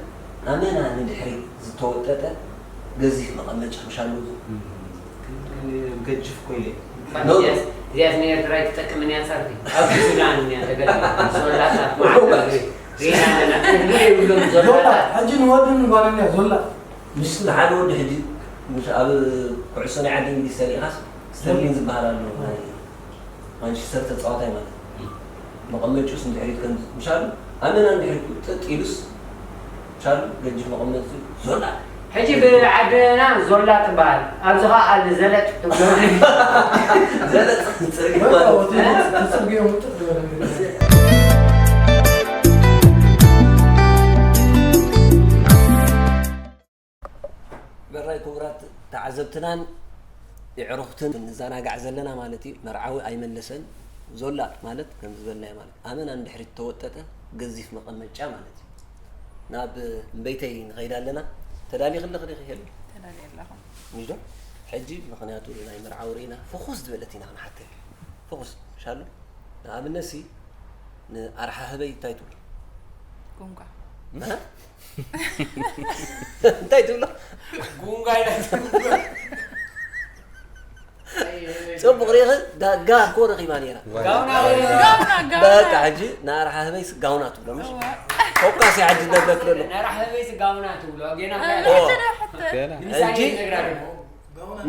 ኣመና ንድሕሪት ዝተወጠጠ ገዚፍ መቐመጫ ምሻሉ። እም፣ ግን ገጅፍ ኮይለ። ኖ። እዚኣስ-፣ እዚኣስ ንኤርትራ ኣይትጠቅምን እያ፣ ጸርፊ። ኣብ ሱዳን እያ ተገሊላ። ዞላጣት ሪና ኣለና። እግሪ የብሎም ዞላጣት። ዞላጣት፣ ሕጂ ንወድን ንጓልን እያ ዞላጥ። ምስ ሓደ ወዲ ሕጂ፣ ምስ ኣብ ኩዕሶ ናይ ዓዲ እንግሊዝ ሰሪኻስ፣ ስተርሊን ዝበሃል ኣሎ፣ ናይ ማንቸስተር ተጻዋታይ ማለት እዩ። መቐመጭኡስ ንድሕሪት ከም ምሻሉ፣ ኣመና ንድሕሪት ጥጥ ኢሉስ፣ ምሻሉ ገጅፍ መቐመጢ ዞላ። ሕጂ ብዓድና ዞላ ትበሃል። ኣብዚ ኸኣ ኣለ ዘለጥ ትብሎ። ዘለጥ ጽርጊ በቃ ማለት። ወቲ ተጽርግዮ ምጥጥ ዝበለ። በራይ ክቡራት ተዓዘብትናን የዕሩኽትን ንዘናጋዕ ዘለና ማለት እዩ። መርዓዊ ኣይመለሰን። ዞላ ማለት ከም ዝበልናዮ ማለት ኣመና ንድሕሪት ተወጠጠ ገዚፍ መቐመጫ ማለት እዩ። ናብ እምበይተይ ንኸይድ ኣለና። ተዳሊኺ ኣለኺ ዲኺ ሄሉ? ተዳልየ ኣለኹ። ምሽ ዶ? ሕጂ ምኽንያቱ ናይ መርዓዊ ርኢና ፍኹስ ዝበለት ኢና ክንሓተኪ። ፍኹስ፣ ምሻሉ? ንኣብነትሲ ንኣርሓ ህበይ እንታይ ትብሎ? ጉንጋ። እ? እንታይ ትብሎ? ጉንጋ ኢላ ትብሎ። ጽቡቕ ርኢኺ፣ ዳ-፣ ጋር እኮ ረኺባ ነይራ። ጋውና፣ ጋውና፣ ጋውና። በቃ፣ ሕጂ ንኣርሓ ህበይስ ጋውና ትብሎ፣ ምሽ? እዋ። ኮካስ እያ ሕጂ ደብረክለሎ። ንኣርሓ ህበይስ ጋውና ትብሎ፣ ጌና እ፣ ካያ። እዋ። ሕጂ ዶ፣ ሕጂ ንምሳሌ ይነግራ ደግሞ።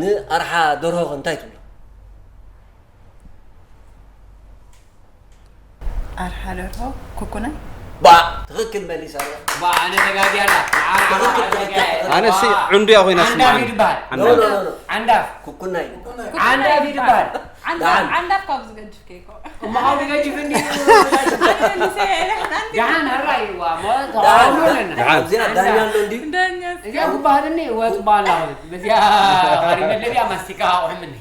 ንኣርሓ ደርሆ እንታይ ትብሎ? ኣርሓ ደርሆ፣ ኩኩናይ? ባ፣ ትኽክል መሊሳ እያ። ባ፣ ኣነ ተጋግየ ኣላ። ንዓና ትኽክል፣ ትኽክል፣ ትኽክል። ኣነ ሲ ባ። ዕንዱ እያ ኮይና ዓንዳፍ ስምዓኒ። እዩ ዝበሃል። ኖ፣ ኖ፣ ኖ፣ ኖ። ዓንዳፍ። ኩኩናይ። ዓንዳፍ እዩ ዝበሃል። ዓንዳፍ ካብዚ ገድፍ ከይኮ እሞ ካብዚ ገድፍ እንዲ ደሓን ራይዋ ደሓን እዚኣ ዳኛ ኣሎ እንዲ ዳኛ እዚኣ ጉባህልኒ ወጥ ባላ በዚኣ ካሪመለቢያ ማስቲካ ኣቑሕምኒ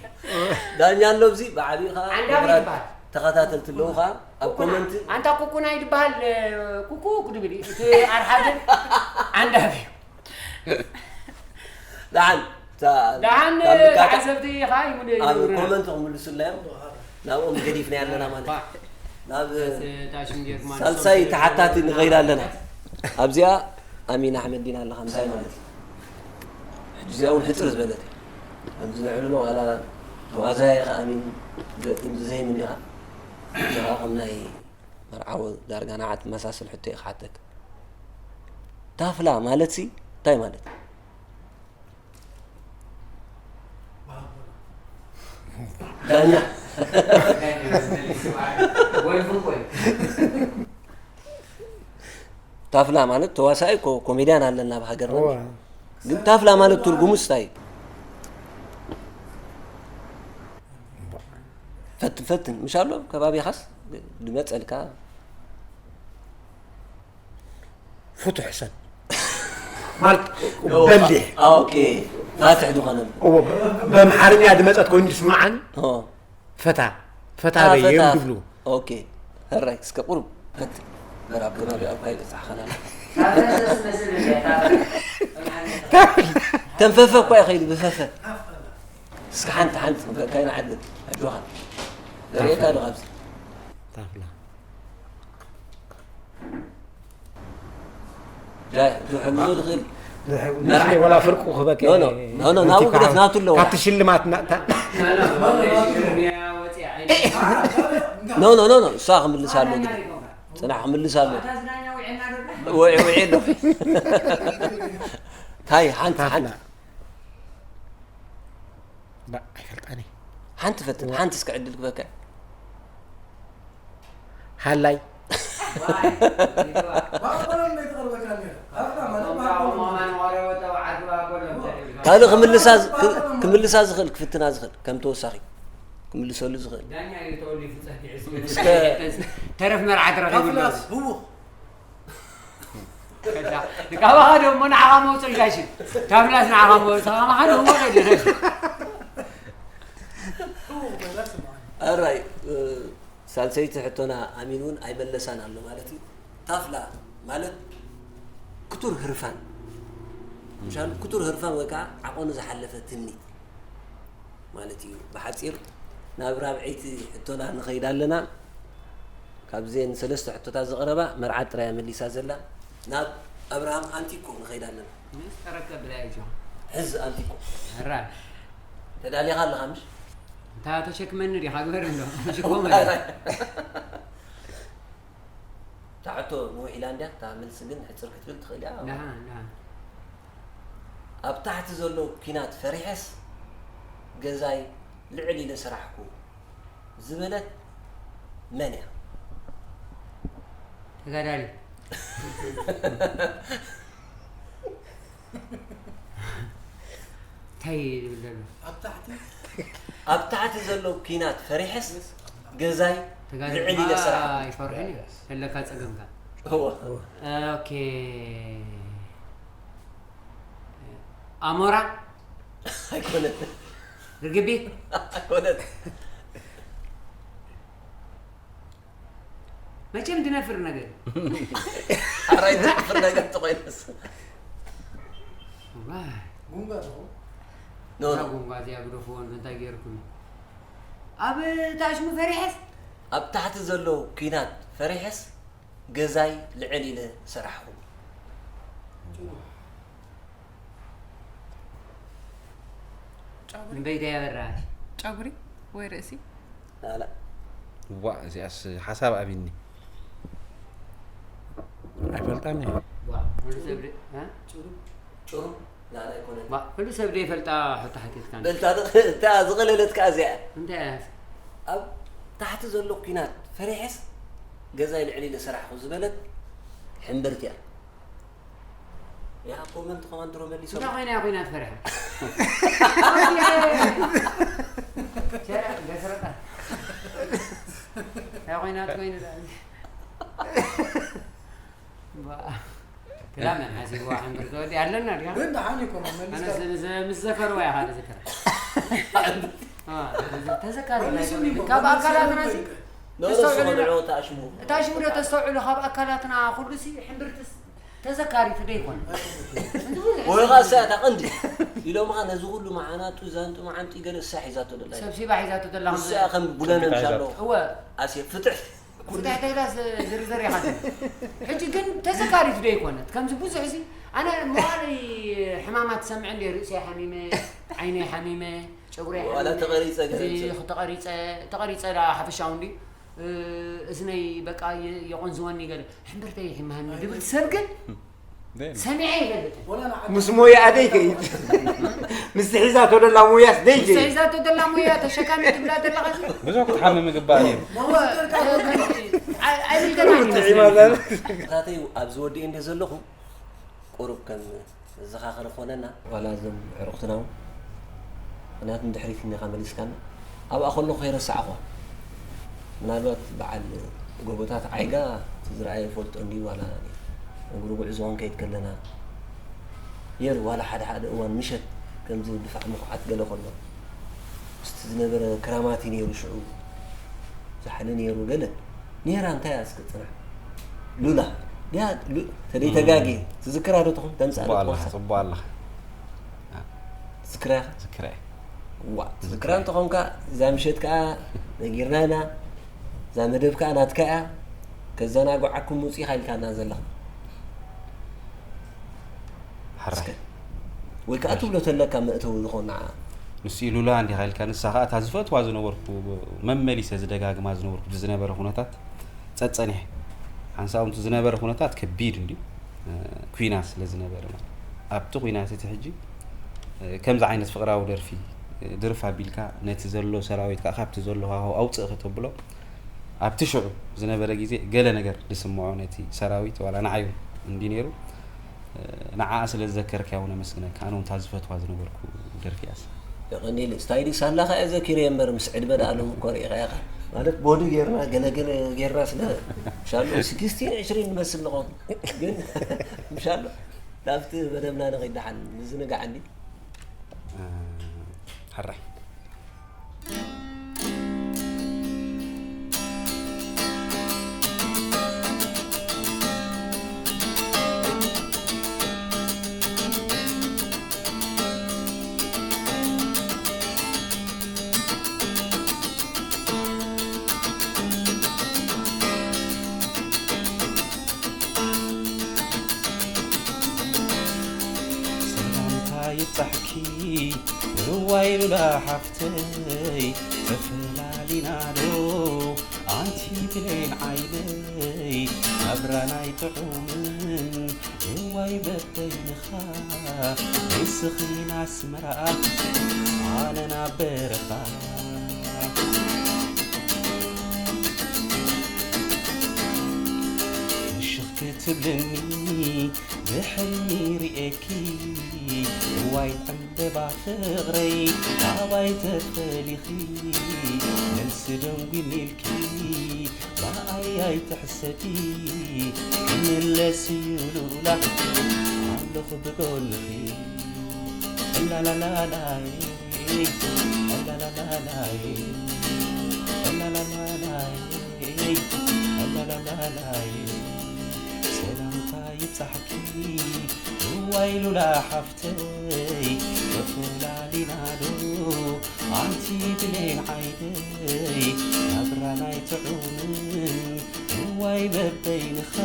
ዳኛ ኣሎ እዚ ብዓቢኡ ከዓ ተኸታተልቲ ኣለዉ ከዓ ኣብ ኮመንቲ ኣንታ ኩኩ ናይ ድበሃል ኩኩ ክድብል እዩ እቲ ኣርሓ ግን ዓንዳፍ እዩ ደሓን ደሓን ተዓዘብቲ ከዓ ይብሉ ኣብ ኮመንት ክምልሱልና እዮም ናብኦም ገዲፍና ኣለና ማለት ናብ ሳልሳይ ተሓታቲ ንኸይድ ኣለና ኣብዚኣ ኣሚን ኣሕመድ ዲና ኣለኻ ምሳይ ማለት እዩ ሕጂ እዚኣ እውን ሕፅር ዝበለት ከምዚ ንዕልሎ ዋላ ተዋዛየ ከኣሚን ገጥም ዝዘይምን ኢኻ ኢኻ ከም ናይ መርዓዊ ዳርጋ ንዓ ትመሳስል ሕቶ እየ ክሓተክ። ታፍላ ማለት ሲ እንታይ ማለት እዩ? ዳኛ ታፍላ ማለት ተዋሳኢ ኮሜድያን ኣለና ኣብ ሃገርና ግን ታፍላ ማለት ትርጉሙ ስታይ ፈትን ፈትን ምሽ ኣሎ ከባቢኻስ ድመፀልካ ፍቱሕ ሰብ ማለት በሊሕ ፋትሕ ዝኾነ በምሓርኛ ድመፀት ኮይኑ ዝስምዓኒ ፈታ ፈታ በይ እዮም ድብሉ ኦኬ ሕራይ እስከ ቁሩብ ፈት በራብ ከባቢ ኣብ ካይ በፃሕ ኸናል ተንፈፈ እኳ ይኸይዱ ብፈፈ እስከ ሓንቲ ሓንቲ በቃ ይንዓድል ኣጆኻ ርእየካ ዶ ኣብዚ ታፍላ ዝሕግዞ ዝኽእል ወላ ፍርቁ ክበከ ናብኡ ግደፍ ናቱ ኣለዎ ካብቲ ሽልማት ኖ ኖ ኖ እሳ ክምልስ ኣሎ ግደ ፅናሕ ክምልስ ኣሎ ውዒ ውዒ ኣሎ ታይ ሓንቲ ሓንቲ ኣይፈልጣኒ ሓንቲ ፈትን ሓንቲ እስከ ዕድል ክበከ ሃላይ ካልእ ክምልሳ ክምልሳ ዝኽእል ክፍትና ዝኽእል ከም ተወሳኺ ክምልሰሉ ዝኽእል ተረፍ መርዓ ተረኺቡ ካባኻ ደሞ ንዓኻ መውፅእ ጋሽ ታብላስ ንዓኻ መውፅእ ካባኻ ደሞ ከይደ ኣራይ ሳልሰይቲ ሕቶና ኣሚን እውን ኣይመለሳን ኣሎ ማለት እዩ። ታፍላ ማለት ክቱር ህርፋን ምሻሉ ክቱር ህርፋን ወይ ከዓ ዓቐኑ ዝሓለፈ ትምኒት ማለት እዩ። ብሓፂር ናብ ራብዐይቲ ሕቶና ንኸይድ ኣለና። ካብዘን ሰለስተ ሕቶታት ዝቐረባ መርዓት ጥራይ እያ መሊሳ ዘላ። ናብ ኣብርሃም ኣንቲኮ ንኸይድ ኣለና። ሕዝ ኣንቲኮ ተዳሊኻ ኣለኻ ምሽ? እታ ተሸክመኒ ዲኻ ግበር እንዶ ሽኮ ማለት እታ ሕቶ ንውሕ ኢላ እንድያ እታ መልሲ ግን ሕፅር ክትብል ትኽእል እያ ደሓን ደሓን ኣብ ታሕቲ ዘሎ ኲናት ፈሪሐስ ገዛይ ልዕል ኢለ ሰራሕኩ ዝበለት መን እያ? ተጋዳሊ እንታይ ይብል ዘሎ ኣብ ታሕቲ ኣብ ታሕቲ ዘሎ ኲናት ፈሪሐስ ገዛይ ልዕል ኢለ ሰራሕ ይፈርሕን እዩ ዘለካ ፀገምካ እወ ኦኬ ኣሞራ ኣይኮነት ርግቢት ኣይኮነት መቸም ድነፍር ነገር ኣራይ ድነፍር ነገር ተኾይነስ ጉንጋ ትኾ ኖ እዛ ጉንጋ እዚኣ ግደፍዎን እንታይ ገይርኩም ኣብ ታሽሙ ፈሪሐስ ኣብ ታሕቲ ዘሎ ኲናት ፈሪሐስ ገዛይ ልዕል ኢለ ሰራሕኹ ንበይዳ ያበራሽ ጨጉሪ ወይ ርእሲ ላላ ዋ እዚኣስ ሓሳብ ኣቢኒ ኣይፈልጣን እየ ዋ ሙሉ ሰብ ደ- እ? ጭሩ ላላ ኣይኮነን ዋ፣ ኩሉ ሰብ ዘይፈልጣ ሕቶ ሓቲትካኒ በልታ እታ ዝቐለለት ከዓ እዚኣ እያ። እንታይ እያ? ኣብ ታሕቲ ዘሎ ኲናት ፈሪሐስ ገዛይ ልዕሊ ኢለ ሰራሕኹ ዝበለት ሕምብርቲ እያ። ያ ኮመንት ከማን ድሮ መሊሶም። እንታይ ኮይና እያ ኮይና ትፈርሐ? ሸረ ገስረጣ። እንታይ ኮይናት ኮይኑ ደኣ? ባ-፣ ክላመን ሓሲብዋ ሕምብርቲ ወዲ ኣለና ድያ? ግን ደሓን እኮ መመሊስካ ኣነ ዝ-፣ ዝ-፣ ምስ ዘከርዋ እያ ሓደ ዘከረ። አ፣ ተዘካሪ ናይ መሊስኒ እኮ፣ ካብ መመሊስኒ ኣካላትና እኮ ሲ-፣ እዩ። ንርእሱ ተስተውዕሉ ዶ? ከድዕዎ ተኣሽሙ። እታ ሽሙ ዶ ተስተውዕሉ ካብ ኣካላትና ኩሉ ሲ ሕምብርትስ ተዘካሪት ዶ ይኮን? ወይ ኸዓ እሳ እታ ቀንዲ ኢሎም ኸዓ ነዚ ኩሉ መዓናጡ ዛንጡ መዓንጡ ገለ እሳ ሒዛቶ ደላ። ሰብ ሲባ ሒዛቶ ደላ። እሳ ከም ቡለነ ምሻሎ። እወ። ኣሴ ፍትሕ። ፍትሕ ተይላ ዝ-፣ ዝርዝር ይሓዝ። ሕጂ ግን ተዘካሪት ዶ ይኮነት? ከምዚ ብዙሕ እዚ ኣነ መዋሊ ሕማማት ሰምዕ እንደ ርእሰይ ሓሚመ፣ ዓይነይ ሓሚመ፣ ጨጉረይ ዋላ ሓሚመ፣ ተቐሪጸ ገለ እዚ ምሰ- ተቐሪጸ፣ ተቐሪጸ ዳ ሓፈሻዊ እንዲ እ፣ እዝነይ በቃ የ-፣ የቆንዝወኒ ገለ፣ ሕምብርተይ ይሕመሃኒ ድብል ሰብ ግን ሰሚዐ ይፈልጥን። ምስ ሞያኣ ደይ ከይድ። ምስ ሒዛቶ ደላ ሞያስ ደይ ምስ ከይድ። ሒዛቶ ደላ ሞያ ተሸካሚ ትብላ ዘለኻ ሲ? ብዙሕ ክትሓምም ይግባእ ነይሩ። እወ፣ እ፣ ከ-፣ ኣይ-፣ ኣይብልከናን ይመስለኒ። ታተይ ኣብዚ ወዲኤ እንደ ዘለኹ ቁሩብ ከም መዘኻኸሪ ክኾነና። ዋላ እዞም ኣዕሩኽትና እውን፣ ምኽንያቱ ንድሕሪት እኒኻ መሊስካና። ኣብኣ ከለኹ ከይረሳዕኹዋ። ምናልባት በዓል ጎቦታት ዓይጋ እቲ ዝረኣየ ይፈልጦ እንድዩ፣ ዋላ እግሪ ጉዕዞ ክንከይድ ከለና ነይሩ። ዋላ ሓደ ሓደ እዋን ምሸት ከምዚ ድፋዕ ምኹዓት ገለ ከሎ፣ ምስቲ ዝነበረ ክራማት እዩ ነይሩ ሽዑ። ዛሕሊ ነይሩ ገለ። ኔራ እንታይ እያ እስኪ ጽናሕ። ሉላ። ድያ ሉ-፣ ተደይ ተጋጊ። ትዝክራ ዶ ትኹን? ተምጻእ ጽቡቕ ዶ ኣለኻ፣ ትኾንሳ? ጽቡቕ ኣለኻ። ትዝክራ ኢኻ? ዝክረ። ዋ፣ ትዝክራ ትዝክራ። እንተኾንካ፣ እዛ ምሸት ከኣ ነጊርናና፣ እዛ መደብ ከኣ ናትካ እያ። ከዘናግዓኩም ውጽእ ኢኻ ኢልካና ዘለኻ። ሕራይ። እስከ። ወይ ከኣ ትብሎ ተለካ መእተዊ ዝኾን ንዓ። ንሱ እዩ ሉላ እንዲኻ ኢልካ፣ ንሳ ኸኣ እታ ዝፈትዋ ዝነበርኩ፣ መመሊሰ ዝደጋግማ ዝነበርኩ፣ ዝነበረ ኩነታት ጸጸኒሐ። ሓንሳብ እቲ ዝነበረ ኩነታት ከቢድ እንድዩ፣ እ፣ ኲናት ስለ ዝነበረ ማለት። ኣብቲ ኲናት እቲ ሕጂ፣ እ፣ ከምዚ ዓይነት ፍቕራዊ ደርፊ፣ እ፣ ድርፍ ኣቢልካ ነቲ ዘሎ ሰራዊት ከኣ ካብቲ ዘሎ ሃዋሁ ኣውጽእ ከተብሎ፣ ኣብቲ ሽዑ ዝነበረ ግዜ ገለ ነገር ዝስምዖ ነቲ ሰራዊት ዋላ ንዓይ እውን እንድዩ ነይሩ። ንዓኣ ስለ ዝዘከርካያ እውን ኣመስግነካ። ኣነ እውን እታ ዝፈትዋ ዝነበርኩ ደርፊ እያ። የቐንየለይ። ስታይሊ ሳላኻ እየ ዘኪረየ እምበር፣ ምስ ዕድመ ደኣ ሎሚ እኮ ርኢኻያ ኢኻ። ማለት ቦዲ ጌርና፣ ገለገለ ጌርና ስለ ምሻሎ፣ ስክስቲን ዕሽሪን ንመስል ንኸውን። ግን ምሻሎ፣ ናብቲ መደብና ንኺድ ደሓን፣ ምዝንጋዕ እንዲ። እ፣ ሕራይ። ሰላምታ ይብጻሕኪ እዋይ ሉላ ሓፍተይ፣ ተፈላሊና ዶ ኣንቲ ብሌን ዓይነይ፣ ናብራና ኣይጥዑምን እዋይ በበይንኻ፣ ንስኺ ናስመራ ኣነ ናብ በረኻ። ፍሽኽ ክትብልኒ ብሕልሚ ርኤኪ፣ እዋይ ዕምበባ ፍቕረይ ካባይ ተፈሊኺ፣ መልሲ ደንጒኒ ኢልኪ ብኣይ ኣይትሕሰቢ፣ ክምለስ እዩ ሉላ ኣለኹ ብጎንኺ። ላላላላይ፣ ላላላላይ፣ ላላላላይ፣ ላላላላይ፣ ሰላምታ ይብጻሕኪ እዋይ ሉላ ሓፍተይ፣ ተፈላሊና ዶ ኣንቲ ብሌን ዓይነይ፣ ናብራና ኣይጥዑምን እዋይ በበይንኻ፣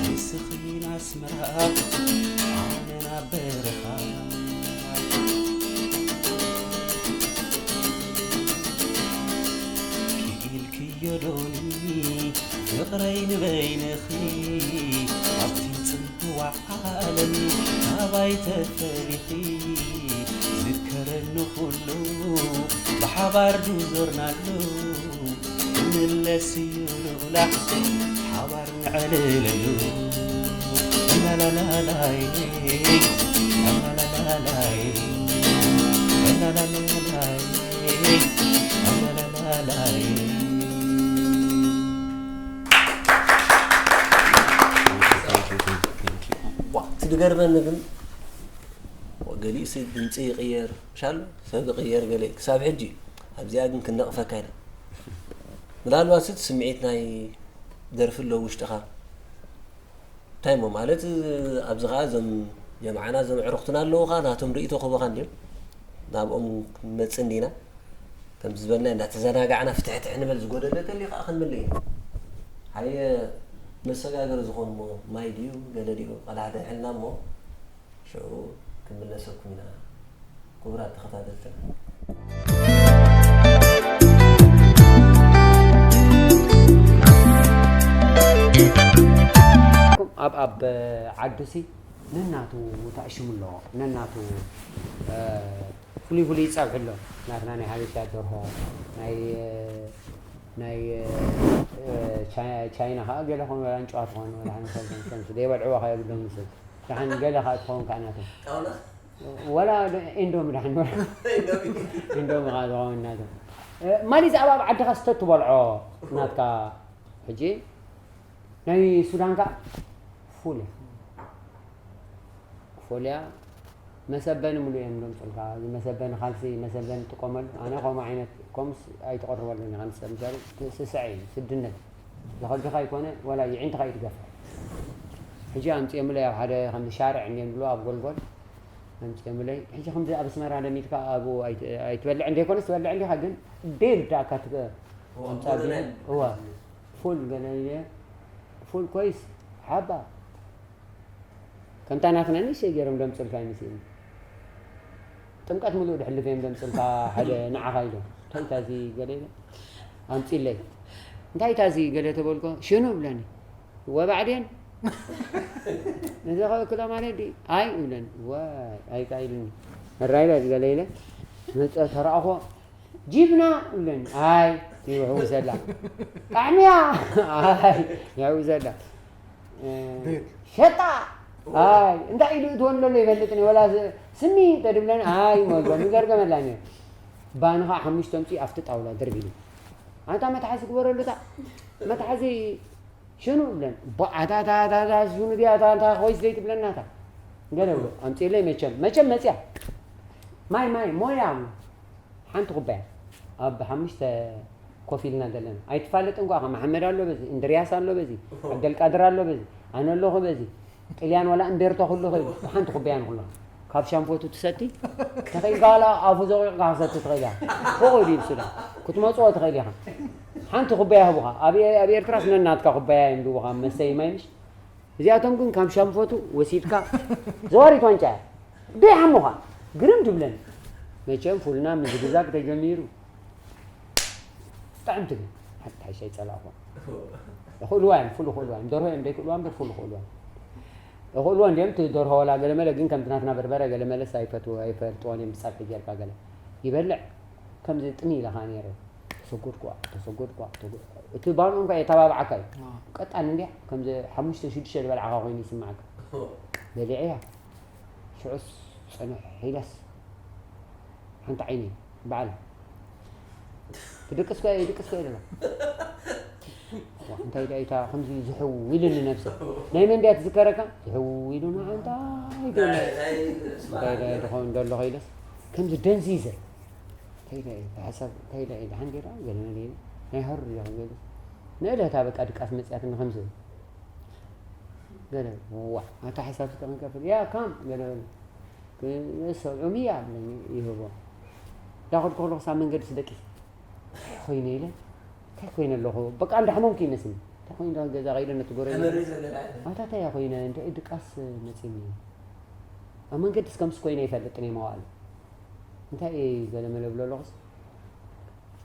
ንስኺ ናስመራ ኣነ ናብ በረኻ። ክኢልክዮ ዶኒ ፍቕረይ ንበይንኺ፣ ኣብቲ ጽምዋ ዓለም ካባይ ተፈሊኺ፣ ዝከረኒ ኩሉ ብሓባር ዱ ዞርናሉ፣ ክምለስ እዩ ሉላ ሓባር ንዕልለሉ። ላላላላይ፣ ላላላላይ፣ ላላላላይ፣ ዋ፣ እቲ ዝገርመኒ ግን፣ ገሊኡ ሲ ድምፂ ይቕየር፣ ምሻሉ ሰብ ይቕየር ገለ፣ ክሳብ ሕጂ ኣብዚኣ ግን ክንነቕፈካ ኢና። ምናልባት እቲ ስምዒት ናይ ደርፊ ኣሎ ውሽጥኻ። እንታይ እሞ ማለት፣ ኣብዚ ኸዓ እዞም ጀምዓና፣ እዞም ኣዕሩኽትና ኣለዉ ኸዓ፣ ናቶም ርእይቶ ክህቡኻ እንድዮም። ናብኦም ክንመጽእ እንዲና። ከምዚ ዝበልና እንዳተዘናጋዕና ፍትሕትሕ ንበል፣ ዝጎደለ ተልዩ ኸዓ ክንምልእ ኢና። ሃየ መሰጋገሪ ዝኾን እሞ ማይ ድዩ ገለ ድዩ ቀዳሕድሕልና እሞ ሽዑ ክንምለሰኩም ኢና ክቡራት ተኸታተልትና። ኣብ ኣብ ዓዱሲ ነናቱ ተኣሽሙ ኣለዎ። ነናቱ ፍሉይ ፍሉይ ይጸብሑ ኣሎ። ናትና ናይ ሓበሻ ደርሆ ናይ ናይ ቻይና ከዓ ገለ ኾን ወላ እንጨዋ ትኾን ወላ ሓንሳብ ከምስ ዘይበልዕዋ ከየብሎም ምስ ደሓን ገለ ከዓ ትኸውን ከዓ ናቶም ወላ ኢንዶም ደሓን ወላ ኢንዶም ከዓ ትኸውን ናቶም። ማሊ ዛዕባ ኣብ ዓድኻ ስተት ትበልዖ ናትካ ሕጂ ናይ ሱዳን ከዓ ፉል እያ። ፎልያ መሰበኒ ምሉእ እዮም ዘምፅልካ። እዚ መሰበኒ ካልሲ፣ መሰበኒ ትጥቀመሉ። ኣነ ከምኡ ዓይነት ኮምስ ኣይትቐርበሉን ኢኻ። ንሰብ ምሳሌ ስስዐ እዩ፣ ስድነት። ለኸብድኻ ኣይኮነ፣ ወላ ይዒንትኻ እዩ ትገፍሕ። ሕጂ ኣምፅኦምለይ ኣብ ሓደ ከምዚ ሻርዕ እንድዮም ዝብልዎ ኣብ ጎልጎል ኣምፅኦምለይ። ሕጂ ከምዚ ኣብ ኣስመራ ለሚድካ ኣብኡ ኣይት-፣ ኣይትበልዕ እንደ ይኮነስ ትበልዕ እንዲኻ፣ ግን ቤል ዳእካ ትገ-፣ ኣምፃ ቢለ፣ እዋ፣ ፉል ገለ ኢለ፣ ፉል ኮይስ ሓባ ከምታ ናትና ንእሽተይ ገይሮም ደምፅልካ ይመስለኒ። ጥምቀት ምሉእ ድሕልፍ እዮም ደምፅልካ ሓደ ንዓኻ ኢሎም። እንታይ እታ እዚ ገለ ኢለ ኣምፂለይ። እንታይ እታ እዚ ገለ ተበልኮ ሽኑ ብለኒ። ወባዕዴን እዚ ኸእክሎ ማለት ድዩ? ኣይ ይብለኒ። ዋይ ኣይካ ኢሉኒ። እራይለ ገለ ኢለ መፀ ተረኣኾ ጂብና ይብለኒ። ኣይ ይውሕውሰላ። ጣዕሚያ ኣይ ይውዘላ። እ፣ ቤት። ሸጣ ኣይ እንታይ ኢሉ እትወን ዘሎ ይፈልጥኒ ወላ ስ-፣ ስሚ ተድብለኒ ኣይ ሞልጎ ምዘርገመላ ኒ ባንኻ ሓሙሽተ ምፂ ኣብቲ ጣውላ ድርቢሉ ኣንታ መትሓዚ ግበረሉ እታ መትሓዚ ሽኑ ብለን ኣታ ኣታ ኣታ ሽኑ ድያ ኣታ ኣታ ኮይስ ዘይትብለና እታ ገለ ብሎ ኣምፅለይ መቸም መቸም መፅያ ማይ ማይ ሞያ ሓንቲ ኩባያ ኣብ ሓሙሽተ ኮፍ ኢልና ዘለና ኣይትፋለጥን ኳ መሓመድ ኣሎ በዚ እንድርያስ ኣሎ በዚ ዓብደልቃድር ኣሎ በዚ ኣነ ኣለኹ በዚ ጥልያን ዋላ እምቤርቶ ኩሉ ኸይዱ ሓንቲ ኩባያ ንኩሉ ካብ ሻምፖቱ ትሰቲ ተኸይልካ ዋላ ኣፉ ዘቑቕካ ክሰቲ ትኸይል እያ ፎቕ ኢሉ ይብስላ ክትመፅኦ ትኸይል ኢኻ ሓንቲ ኩባያ ህቡኻ ኣብ ኣብ ኤርትራስ ነናትካ ኩባያ እዮም ድቡኻ መስተይ ማይ ምሽ እዚኣቶም ግን ካብ ሻምፖቱ ወሲድካ ዘዋሪት ዋንጫ እያ ደይ ሓሙኻ ግርም ትብለኒ መቸም ፉልና ምዝግዛግ ተጀሚሩ ብጣዕሚ ትብል ሓንቲ ሓይሻ ይፀላእኹ ይኽእልዋ እዮም ፍሉ ይኽእልዋ እዮም ደርሆ እዮም ዘይክእልዋ እምበር ፍሉ ይኽእልዋ እዮም ይኽእልዎ እንዲኦም እቲ ደርሆ ወላ ገለመለ ግን ከምቲ ናትና በርበረ ገለመለስ ኣይፈትዎ ኣይፈልጥዎን እዮም ብፀብሒ ጌርካ ገለ ይበልዕ ከምዚ ጥሚ ኢለ ከዓ ነይረ ተሰጎድኩዋ ተሰጎድኩዋ ተጎ- እቲ ባንኡ እንኳ የተባብዓካ እዩ ቀጣን እንዲያ ከምዚ ሓሙሽተ ሽዱሽተ ዝበልዓኻ ኮይኑ ይስማዓካ በሊዐያ ሽዑስ ፅንሕ ኢለስ ሓንቲ ዓይኒ በዓል ትድቅስ ኮ ይድቅስ ኮ ኢለና እንታይ ዳ ኢታ ከምዚ ዝሕው ኢሉኒ ነብሰ ናይ መን ድያ ትዝከረካ ዝሕው ኢሉና ኣንታ እንታይ ዳ ትኸውን ደሎ ከይለስ ከምዚ ደንዚዘ እንታይ ዳ ኢታ ሓሳብ እንታይ ዳ ኢታ ሓንጌራ ገለመለ ናይ ሀሩ ያ ገለ ንእለታ በቃ ድቃስ መፅያትኒ ከምዚ ገለ ዋ ኣታ ሓሳብ ስከ ክንከፍል ያ ካም ገለ በለ ሰብዑም እያ ብለኒ ይህቦ ዳኸድኩ ከለኹ ሳብ መንገዲ ስደቂ እንታይ ኮይነ ኢለ እንታይ ኮይነ ኣለኹ በቃ እንዳሕመምኩ ይመስል እንታይ ኮይነ ገዛ ከይደ ነቲ ጎረ ኣታ እንታይ እያ ኮይነ እንታይ ድቃስ መፂኒ ኣብ መንገዲ ስከምስ ኮይነ ይፈልጥ ናይ መዋእሉ እንታይ ገለ መለ ብሎ ኣለኹስ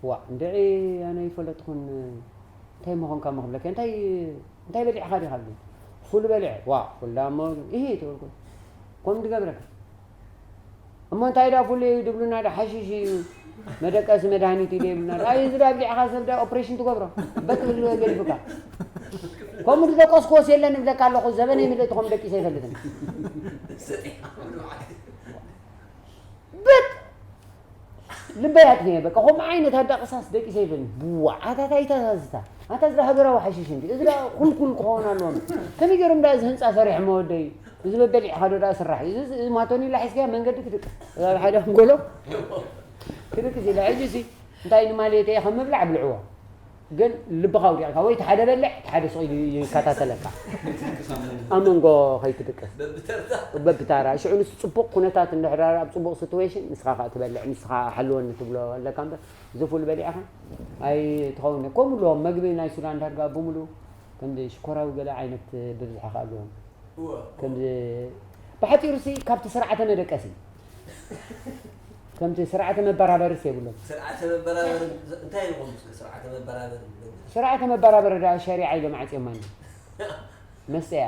ዋእ እንድዒ ኣነ ኣይፈለጥኹን እንታይ ምኾንካ እሞ ክብለካ እንታይ እንታይ በሊዕኻ ዲኻ ብለኒ ፉል በሊዐ ዋእ ፉል ደኣ እሞ ኢሂ ተበልኩ ከምኡ ድገብረካ እሞ እንታይ ደኣ ፉል እዩ ድብሉና ዶ ሓሽሽ እዩ መደቀሲ መድሃኒት እዩ ዶ ይብሉና ዶ ኣይ እዚ ደኣ ኣብሊዕኻ ሰብ ደኣ ኦፕሬሽን ትገብሮ በትሪ ገዲፉካ ከምኡ ዝደቀስክዎስ የለን እብለካ ኣለኹ ዘበነይ ምልእቲ ከምኡ ደቂሰ ኣይፈልጥን ብጥ ልበይ ኣጥፍኤ በቃ። ከምኡ ዓይነት ኣዳቕሳስ ደቂሰ ይብል። ብዋ ኣታ ታይ እታ ዝታ ኣታ እዚ ሃገራዊ ሓሽሽ እንዲ እዚ ኩልኩል ክኸውን ኣለዎም። ከመይ ገይሮም ዳ እዚ ህንፃ ሰሪሖም ወደይ? እዚ በበሊዕኻ ዶ ዳ ስራሕ እዩ? እዚ ማቶኒላ ሒዝካያ መንገዲ ክድቅስ ኣብ ሓደ ኣንጎሎ ክድቅስ ኢለ። ሕጂ ሲ እንታይ ንማለት እየ ከም ምብላዕ ብልዕዎ። ግን ልብኻ ኣውዲቕካ ወይ እቲ ሓደ በልዕ እቲ ሓደ ስቕ ኢሉ ይከታተለካ ኣብ መንጎ ከይትድቅስ በብታራ። ሽዑ ንሱ ፅቡቕ ኩነታት እንድሕር ኣብ ፅቡቕ ሲትዌሽን ንስኻ ከዓ ትበልዕ፣ ንስኻ ሓልወኒ ትብሎ ኣለካ እምበር ዝፉል በሊዕኻ ኣይትኸውን። ከምኡ ኣለዎም መግቢ ናይ ሱዳን ዳርጋ ብምሉ ከምዚ ሽኮራዊ ገለ ዓይነት ብብዝሒ ከዓ ኣለዎም። ከምዚ ብሓፂሩ ሲ ካብቲ ስርዓተ መደቀሲ ከምቲ ስርዓተ መበራበርስ የብሎም። ስርዓተ መበራበር እንታይ ይኾን? እስከ ስርዓተ መበራበር ይብለኒ። ስርዓተ መበራበር ዳ ሸሪዓ ኢሎም ዓፅዮማ እንዲ መስተያ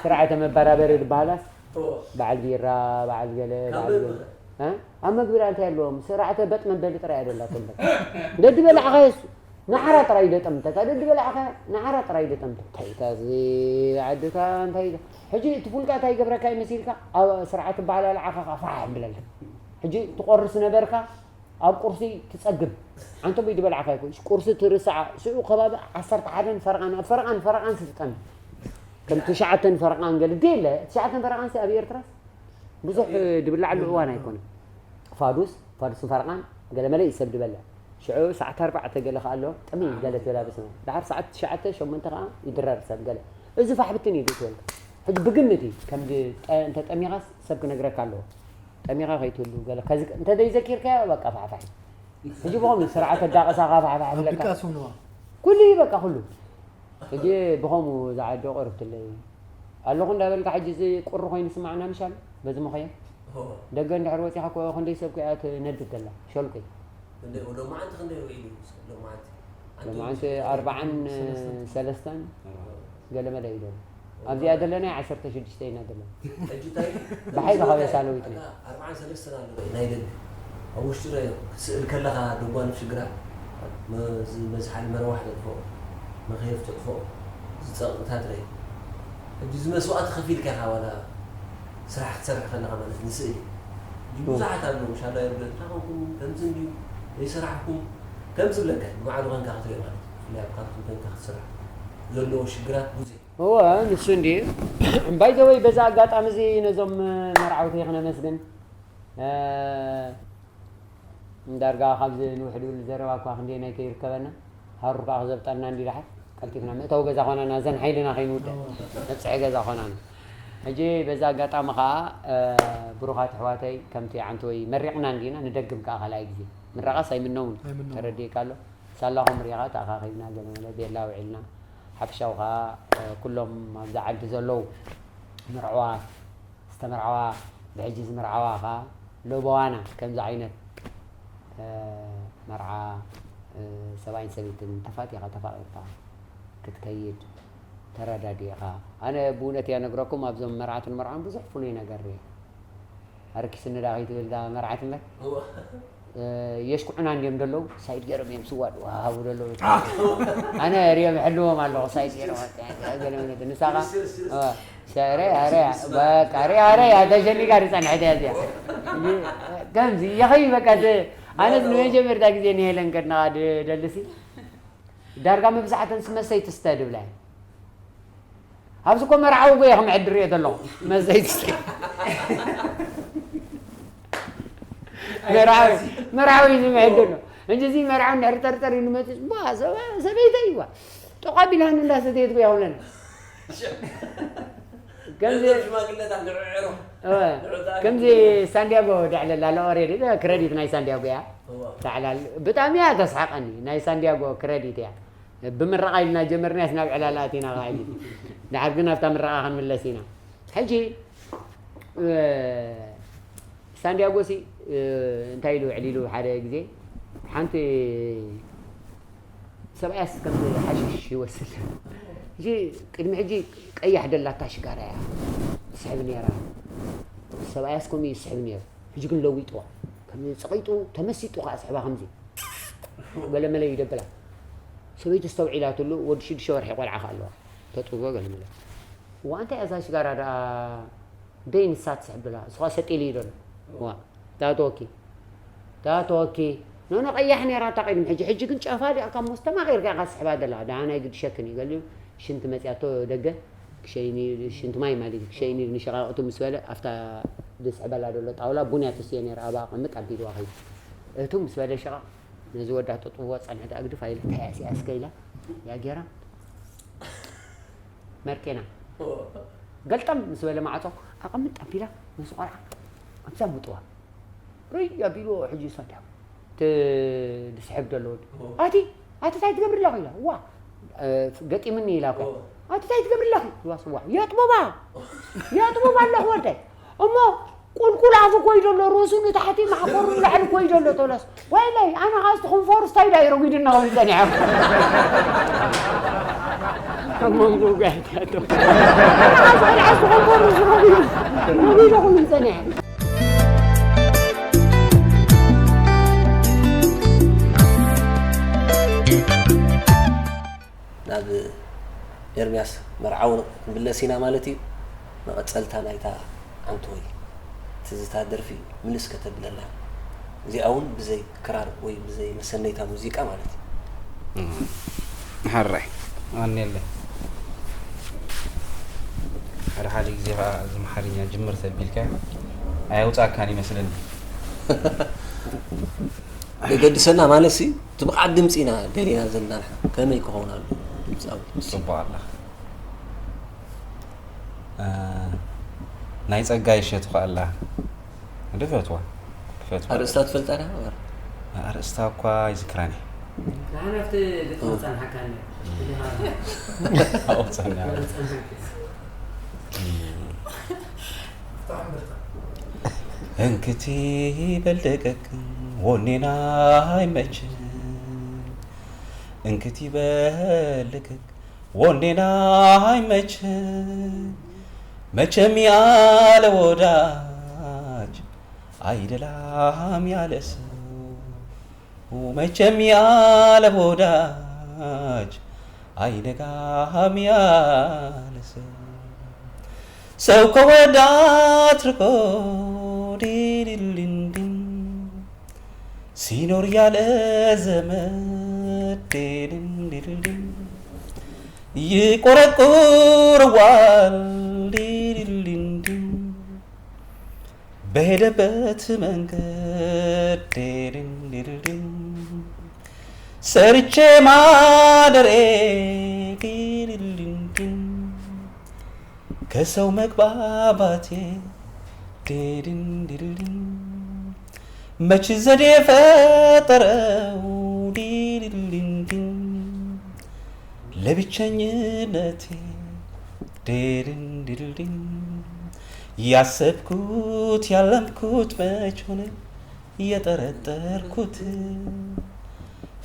ስርዓተ መበራበር ዝበሃላስ እዎ። በዓል ቢራ በዓል ገለ ካብ በዓል ገለ መበረ እ? ኣብ መግቢ ዳ እንታይ ኣለዎም? ስርዓተ በጥ መበሊ ጥራይ ኣደላቶም በቃ። ደዲ በላዕኻዮስ ንዓራ ጥራይ ደጠምተካ ደዲ በላዕኻ ንዓራ ጥራይ ደጠምተ እንታይ እታ እዚ ዓድታ እንታይ እታ? ሕጂ እቲ ፉልቃ እንታይ ይገብረካ ይመሲልካ ኣብ ስርዓት በዓል ኣልዓኻ ፋሕ ብለልካ። ሕጂ ትቆርስ ነበርካ ኣብ ቁርሲ ትጸግብ። ዓንቶም ይድበልዓኻ ይኮን ቁርሲ ትርስዓ። ሽዑ ከባቢ ዓሰርተ ሓደን ፈረቓን ኣብ ፈረቓን ፈረቓን ሲ ትጠሚ። ከም ትሽዓተን ፈረቓን ገለ ድየ ኣለ ትሽዓተን ፈረቓን ሲ ኣብ ኤርትራስ ብዙሕ ድብላዓሉ እዋን ኣይኮነን። ፋዱስ ፋዱስን ፈረቓን ገለ መለ እዩ ሰብ ድበልዕ። ሽዑ ሰዓት ኣርባዕተ ገለ ከኣ ኣሎ ጥምይ ገለ ትብል ኣብ ስመ። ድሓር ሰዓት ትሽዓተ ሸሞንተ ከኣ ይድረር ሰብ ገለ። እዚ ፋሕ ብትን እዩ ትበልካ። ሕጂ ብግምት እዩ ከምዚ ጠ- እንተ ጠሚኻስ ሰብ ክነግረካ ኣለዎ። ጠሚኻ ከይትህሉ ገለ ከዚ እንተ ዘይዘኪርካዮ በቃ ፋሕፋሕ እዩ። ሕጂ ብኸምኡ ስርዓት ኣዳቐሳኻ ፋሕፋሕ ኣብ ብለካ። ድቃስ ሆነዋ። ኩሉ እዩ በቃ ኩሉ። ሕጂ ብኸምኡ ዝዓዲ ቁርብትለይ ኣለኹ እንዳበልካ ሕጂ እዚ ቁሪ ኮይኑ ስማዕና ምሻል በዚ መኸየ እዎ። ደገ እንድሕር ወፂኻ እኮ ክንደይ ሰብ እኮ እያ ትነድድ ዘላ ሸልቁ። ክንደይ ሎማዓንቲ ክንደይ ውዒሉ ሎማዓንቲ? ሎማዓንቲ ኣርባዓን ሰለስተን ገለ መለ እዩ ዘሎ። ኣብዚኣ ዘለና ዓሰርተ ሽዱሽተ ኢና ዘለና። ሕጂ እንታይ እዩ? ብሓይሊ ካብ የሳለዊት ነይ። ኣርባዓን ሰለስተን ኣሎ ናይ ደገ። ኣብ ውሽጢ ረ ክትስእል ከለኻ ደጓንፍ ሽግራት መዚ- መዝሓሊ መረዋሕ ተጥፍኦ መኸየፍ ተጥፍኦ ዝፀቕጥታት ረ ሕጂ እዚ መስዋእቲ ከፊልካ ኢኻ ዋላ ስራሕ ክትሰርሕ ከለኻ ማለት ንስእል እዩ። ሕጂ ብዙሓት ኣለዉ ሻላ ይርደ እንታይ ኮንኩም ከምዚ እንድዩ ዘይሰራሕኩም ከምዚ ብለካ እዩ። ብባዕሉ ኮንካ ክትሪኦ ማለት እዩ። ብፍላይ ኣብ ካርቱም ኮንካ ክትሰርሕ ዘለዎ ሽግራት ብዙሕ እዩ። እወ ንሱ እንዲ ባይዘወይ በዛ ኣጋጣሚ እዚ ነዞም መርዓውቲ ክነመስግን ዳርጋ ካብዚ ንውሕድ ይብሉ ዘረባ እኳ ክንደየናይ ከይርከበና ሃሩር ከዓ ክዘብጠና እንዲ ድሓር ቀልጢፍና ምእታው ገዛ ኮናና እዘን ሓይልና ከይንውድእ ነብፅሒ ገዛ ኮናና። ሕጂ በዚ ኣጋጣሚ ከዓ ብሩኻት ኣሕዋተይ ከምቲ ዓንተወይ መሪቕና እንዲና ንደግም ከዓ ካልኣይ ግዜ ምረቓስ ኣይምነውን ኣይምነውን። ተረዲእካ ኣሎ ሳላኹም ሪኻ ተኣኻኺብና ገለ መለ ቤላ ውዒልና ሓፈሻዊ ከዓ ኩሎም ኣብዛ ዓዲ ዘለዉ ምርዕዋ ዝተመርዓዋ ብሕጂ ዝምርዓዋ ኸዓ ለበዋና ከምዚ ዓይነት መርዓ ሰብኣይን ሰበይትን ተፋቲኻ ተፋቒርካ ክትከይድ ተረዳዲእኻ ኣነ ብእውነት እያ ነግረኩም ኣብዞም መርዓትን መርዓን ብዙሕ ፍሉይ ነገር ርየ ኣርኪስኒ ዳ ከይትብል ዳ መርዓት እምበር የሽኩዑና እንዲዮም ዘለዉ ሳይድ ገይሮም እዮም ስዋድ ዋሃቡ ዘለዉ ኣነ ሪኦም ሕልዎም ኣለኹ ሳይድ ገይሮም ገለ ንሳኻ ሰረ ኣረ በቃ ሪያ ሪያ ተሸኒጋ ዝፀንሐት እያ እዚኣ ከምዚ የኸይ በቃ ኣነ ንመጀመርታ ግዜ ንሄለን ከድናኻ ደልሲ ዳርጋ መብዛሕተን ስመሰይ ትስተ ድብላ ኣብዚ እኮ መርዓዊ ጎየ ከም ዕድር እየ ዘለኹ መሰይ ትስተ መርዓዊ መርዓዊ እዩ ዝምዕድ ኣሎ እንጂ እዚ መርዓዊ እንድሕር ጠርጠር ኢሉ መፅእ ሰበይተይ ይዋ ጠቋ ቢልሃን እንዳሰተየት ጎያ ሁለን ከምዚ ሳንዲያጎ ደዕለላ ለኦሬድ ክረዲት ናይ ሳንዲያጎ እያ ታዕላል ብጣዕሚ እያ ተስሓቀኒ ናይ ሳንዲያጎ ክረዲት እያ ብምረቓ ኢልና ጀመርናስ ናብ ዕላላ ኣቲና ኸዓ ሕጂ ድሓር ግን ኣብታ ምረቓ ክንምለስ ኢና ሕጂ ሳንዲያጎ ሲ እንታይ ኢሉ ውዕል ኢሉ ሓደ ግዜ ሓንቲ ሰብኣያስ ከም ሓሽሽ ይወስድ ሕጂ ቅድሚ ሕጂ ቀያሕ ደላታ ሽጋራ እያ ትስሕብ ነይራ ሰብኣያስ ከምኡ ይስሕብ ነይሩ ሕጂ ግን ለዊጥዋ ከም ፀቒጡ ተመሲጡ ከዓ ስሕባ ከምዚ ገለመለ ይደብላ ሰበይቲ ዝተውዒላትሉ ወዲ ሽዱሽተ ወርሒ ቆልዓ ከ ኣለዋ ተጥብዎ ገለመለ ዋ እንታይ እዛ ሽጋራ ደኣ ደይ ንሳ ትስሕብ ደላ እሱ ከዓ ሰጢሉ እዩ ደሎ ዋ ታተወኪ ታቶኪ ኖኖ ቀያሕ ነይራ እታ ቅድሚ ሕጂ። ሕጂ ግን ጨፋ ዲኣ ካብ ሞስተማቒርካ ኢኻ ትስሕባ ዘለኻ። ደሓን ኣይግድሸክን እዩ። ገሊኡ ሽንቲ መፅያቶ ደገ ክሸይኒ፣ ሽንቲ ማይ ማለት እዩ። ክሸይኒ ንሸቓቕቱ ምስ በለ ኣብታ ዝስሕበላ ዘሎ ጣውላ ቡን እያ ትስየ ነይራ። ኣብኣ ኣቐምጥ ኣቢልዋ ኸይዱ። እቱ ምስ በለ ሸቓቕ ነዚ ወዳ ጥጥዎ ጸንሐ ደኣ ግድፍ ኣይለ ተያስያስ ከይላ ያ ጌራ መርቄና ገልጠም ምስ በለ ማዕጾ ኣቐምጥ ኣቢላ ምስ ቆልዓ ኣብዛ ምጥዋ ርይ ኣቢልዎ። ሕጂ እሳ ድያ እቲ ዝስሕብ ዘሎ ወዲ ኣቲ ኣቲ እንታይ ትገብሪ ኣለኺ ኢላ። ዋ እ፣ ገጢምኒ ኢላ እኮ ኣቲ እንታይ ትገብሪ ኣለኺ ኢልዋ። ስዋ የጥቡባ የጥቡባ ኣለኹ ወደይ እሞ ቁልቁል ኣፉ ኮይዶ ኣሎ፣ ርእሱ ንታሕቲ ማሕኮሩ ንላዕሊ ኮይዶ ኣሎ። ቶሎስ ወይለይ ኣነ ኸዓ እስቲ ኮንፎርስ እንታይ ዳይ ረጒድና ክብል ጸኒሐ። ኣብ መንጎ ጋይታቶ ኣነ ኸዓ እስቲ ቆልዓ እስቲ ኮንፎርስ ረጒዱ ረጒዱ ክብል ጸኒሐ። ናብ ኤርምያስ መርዓዊ ክንምለስ ኢና ማለት እዩ። መቐጸልታ ናይታ ዓንተወይ ትዝታ ደርፊ ምልስ ከተብለና። እዚኣ እውን ብዘይ ክራር ወይ ብዘይ መሰነይታ ሙዚቃ ማለት እዩ። ሕራይ። ኣኔለ ሓደ ሓደ ግዜ ከዓ እዚ ኣምሓርኛ ጅምር ተቢልካ ኣየውፃእካን ይመስለኒ። ዘገድሰና ማለት ሲ እቲ ብቕዓት ድምፂ ኢና ደሊና ዘለና ንሕና። ከመይ ክኸውን ኣሎ ድምፃዊ? ጽቡቕ ኣለኻ። እ፣ ናይ ጸጋይ እሸቱ ከኣ ኣላ። ድፈትዋ። ድፈትዋ። ኣርእስታ ትፈልጣ ዲኻ? እበር። ኣርእስታ እኳ ኣይዝክራን እየ። ንሓና ኣብቲ ግጥሚ ክጸንሓካ እኒኦ። ኣውፀና። ብጣዕሚ ብርታ። እንክቲ በል ደቀቅ ወኔና ኣይመችም። እንክቲ በል ደቀቅ ወኔና ኣይመችም። መቸም ያለ ወዳጅ አይደላም ያለ ሰው። መቸም ያለ ወዳጅ አይነጋም ያለ ሰው። ሰው ከወዳት ርቆ ዲልልንድን ሲኖር ያለ ዘመድ ዲልልንድን ይቆረቁረዋል ዲልልንድን በሄደበት መንገድ ዴድን ዴድን ሰርቼ ማደሬ ዴድን ከሰው መግባባቴ ዴድን ዴድን መች ዘዴ ፈጠረው ዴድን ለብቸኝነቴ ዴድን ዴድን ያሰብኩት ያለምኩት መች ሆነ የጠረጠርኩት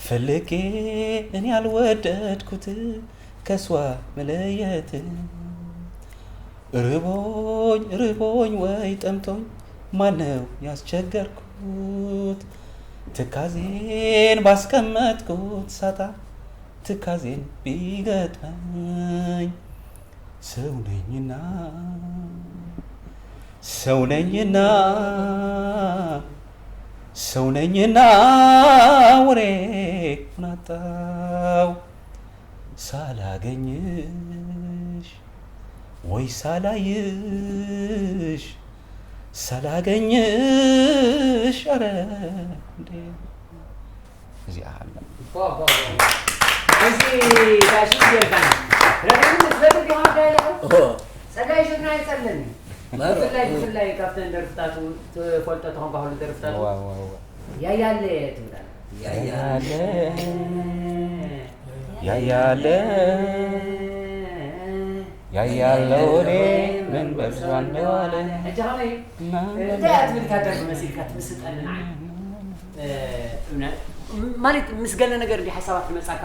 ፈልጌ እኔ ያልወደድኩት ከሷ መለየት ርቦኝ ርቦኝ ወይ ጠምቶኝ ማነው ያስቸገርኩት ትካዜን ባስቀመጥኩት ሳጣ ትካዜን ቢገጥመኝ ሰው ነኝና ሰው ነኝና ሰው ነኝና ወሬ ናጣው ሳላገኝሽ ወይ ሳላይሽ ሳላገኝሽ ኧረ እንዴ እዚኣ ኣላ። እዚ ዳሽን ጌርካ ረድኡ ትፈልጥ ዲኻ ካይላ ጸጋይ ሽግና ይጸለኒ ብፍላይ ብፍላይ ካብተን ደርፍታቱ ትፈልጦ ተኾንካ ኩሉ ደርፍታቱ ያያለ ትብላል ያያለ ያያለ ያያለ ወዴ መንበር ሷንደዋለ ሕጂ ከመይ እንታይ እያ ትብል እታ ደርፊ መሲልካ ትምስጠኒ ንዓይ ማለት ምስ ገለ ነገር እንዲ ሓሳባት ትመጻካ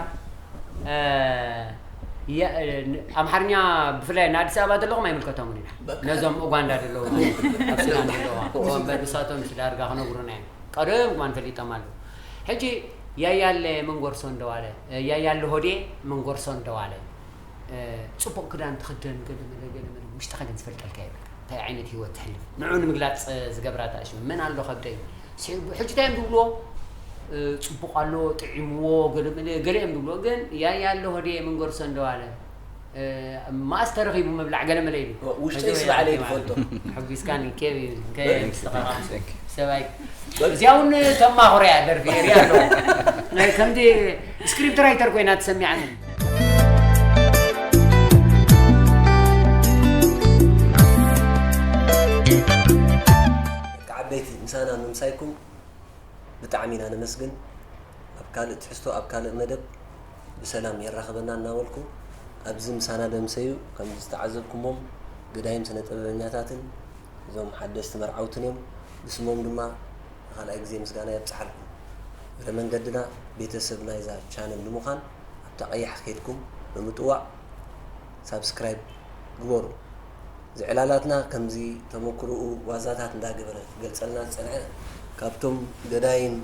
ኣምሓርኛ ብፍላይ ንኣዲስ ኣበባ ዘለኹም ኣይምልከቶምን ኢና ነዞም ኡጋንዳ ዘለዉ ኣብ ሱዳን ዘለዋ በብሳቶም ዳርጋ ክነግሩና እዮም ቀደም ግማን ፈሊጦም ኣለዉ ሕጂ ያያለ መንጎርሶ እንደዋለ ያያለ ሆዴ መንጎርሶ እንደዋለ ጽቡቕ ክዳን ትኽደን ገለመለ ገለመለ ውሽጥኻ ግን ዝፈልጠልካ የብልካ እንታይ ዓይነት ህይወት ትሕልፍ ንዑ ንምግላፅ ዝገብራ ተኣሽሙ መን ኣሎ ከብደይ ሕጂ እንታይ እዮም ዝብልዎ? ጽቡቕ ኣሎ፣ ጥዒምዎ፣ ገለ ገለ እዮም ዝብልዎ። ግን ያያ ኣለሆ ድየ መንገርሶ እንደዋለ፣ ማእስ ተረኺቡ ምብላዕ ገለ መለ ኢሉ። ውሽጠይ ስባዕለይ ዝፈልጦ። ሕጒስካኒ፣ ኬብ እዩ። ሰባይ እዚኣ እውን ተማኹርያ ደርፊ ሪያ ኣለዎ። ከምዚ ስክሪፕት ራይተር ኮይና ትሰሚዓኒ። ዓበይቲ፣ ምሳና ምምሳይኩም ብጣዕሚ ኢና ነመስግን። ኣብ ካልእ ትሕዝቶ፣ ኣብ ካልእ መደብ ብሰላም የራኽበና እናበልኩ፣ ኣብዚ ምሳና ደምሰዩ ከም ዝተዓዘብኩሞም ገዳይም ስነ ጥበበኛታትን እዞም ሓደስቲ መርዓውትን እዮም። ብስሞም ድማ ንኻልኣይ ግዜ ምስጋና የብፅሓልኩም። እግረ መንገድና ቤተሰብ ናይዛ ቻነል ንምዃን ኣብታ ቀያሕ ከይድኩም ብምጥዋቕ ሳብስክራይብ ግበሩ። እዚ ዕላላትና ከምዚ ተመክሮኡ ዋዛታት እንዳገበረ ክገልፀልና ዝፀንሐ ካብቶም ገዳይም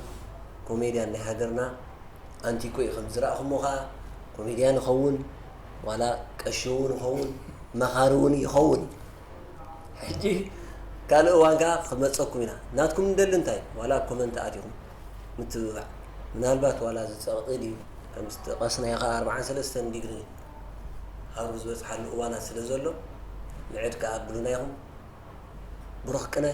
ኮሜድያን ናይ ሃገርና ኣንቲኮ እዩ። ከም ዝረእኹሞ ከዓ ኮሜድያን ይኸውን፣ ዋላ ቀሺ እውን ይኸውን፣ መኻሪ እውን ይኸውን። ሕጂ ካልእ እዋን ከዓ ክመፀኩም ኢና። ናትኩም እንደሊ እንታይ ዋላ ኮመንት ኣቲኹም ምትብባዕ፣ ምናልባት ዋላ እዚ ፀቕጢ ድዩ ከም ዝጠቐስናዮ ከዓ ኣርብዓን ሰለስተን ዲግሪ ሃሩ ዝበፅሓሉ እዋናት ስለ ዘሎ ምዕድ ከዓ ኣብሉና ኢኹም። ብሩኽ ቅነ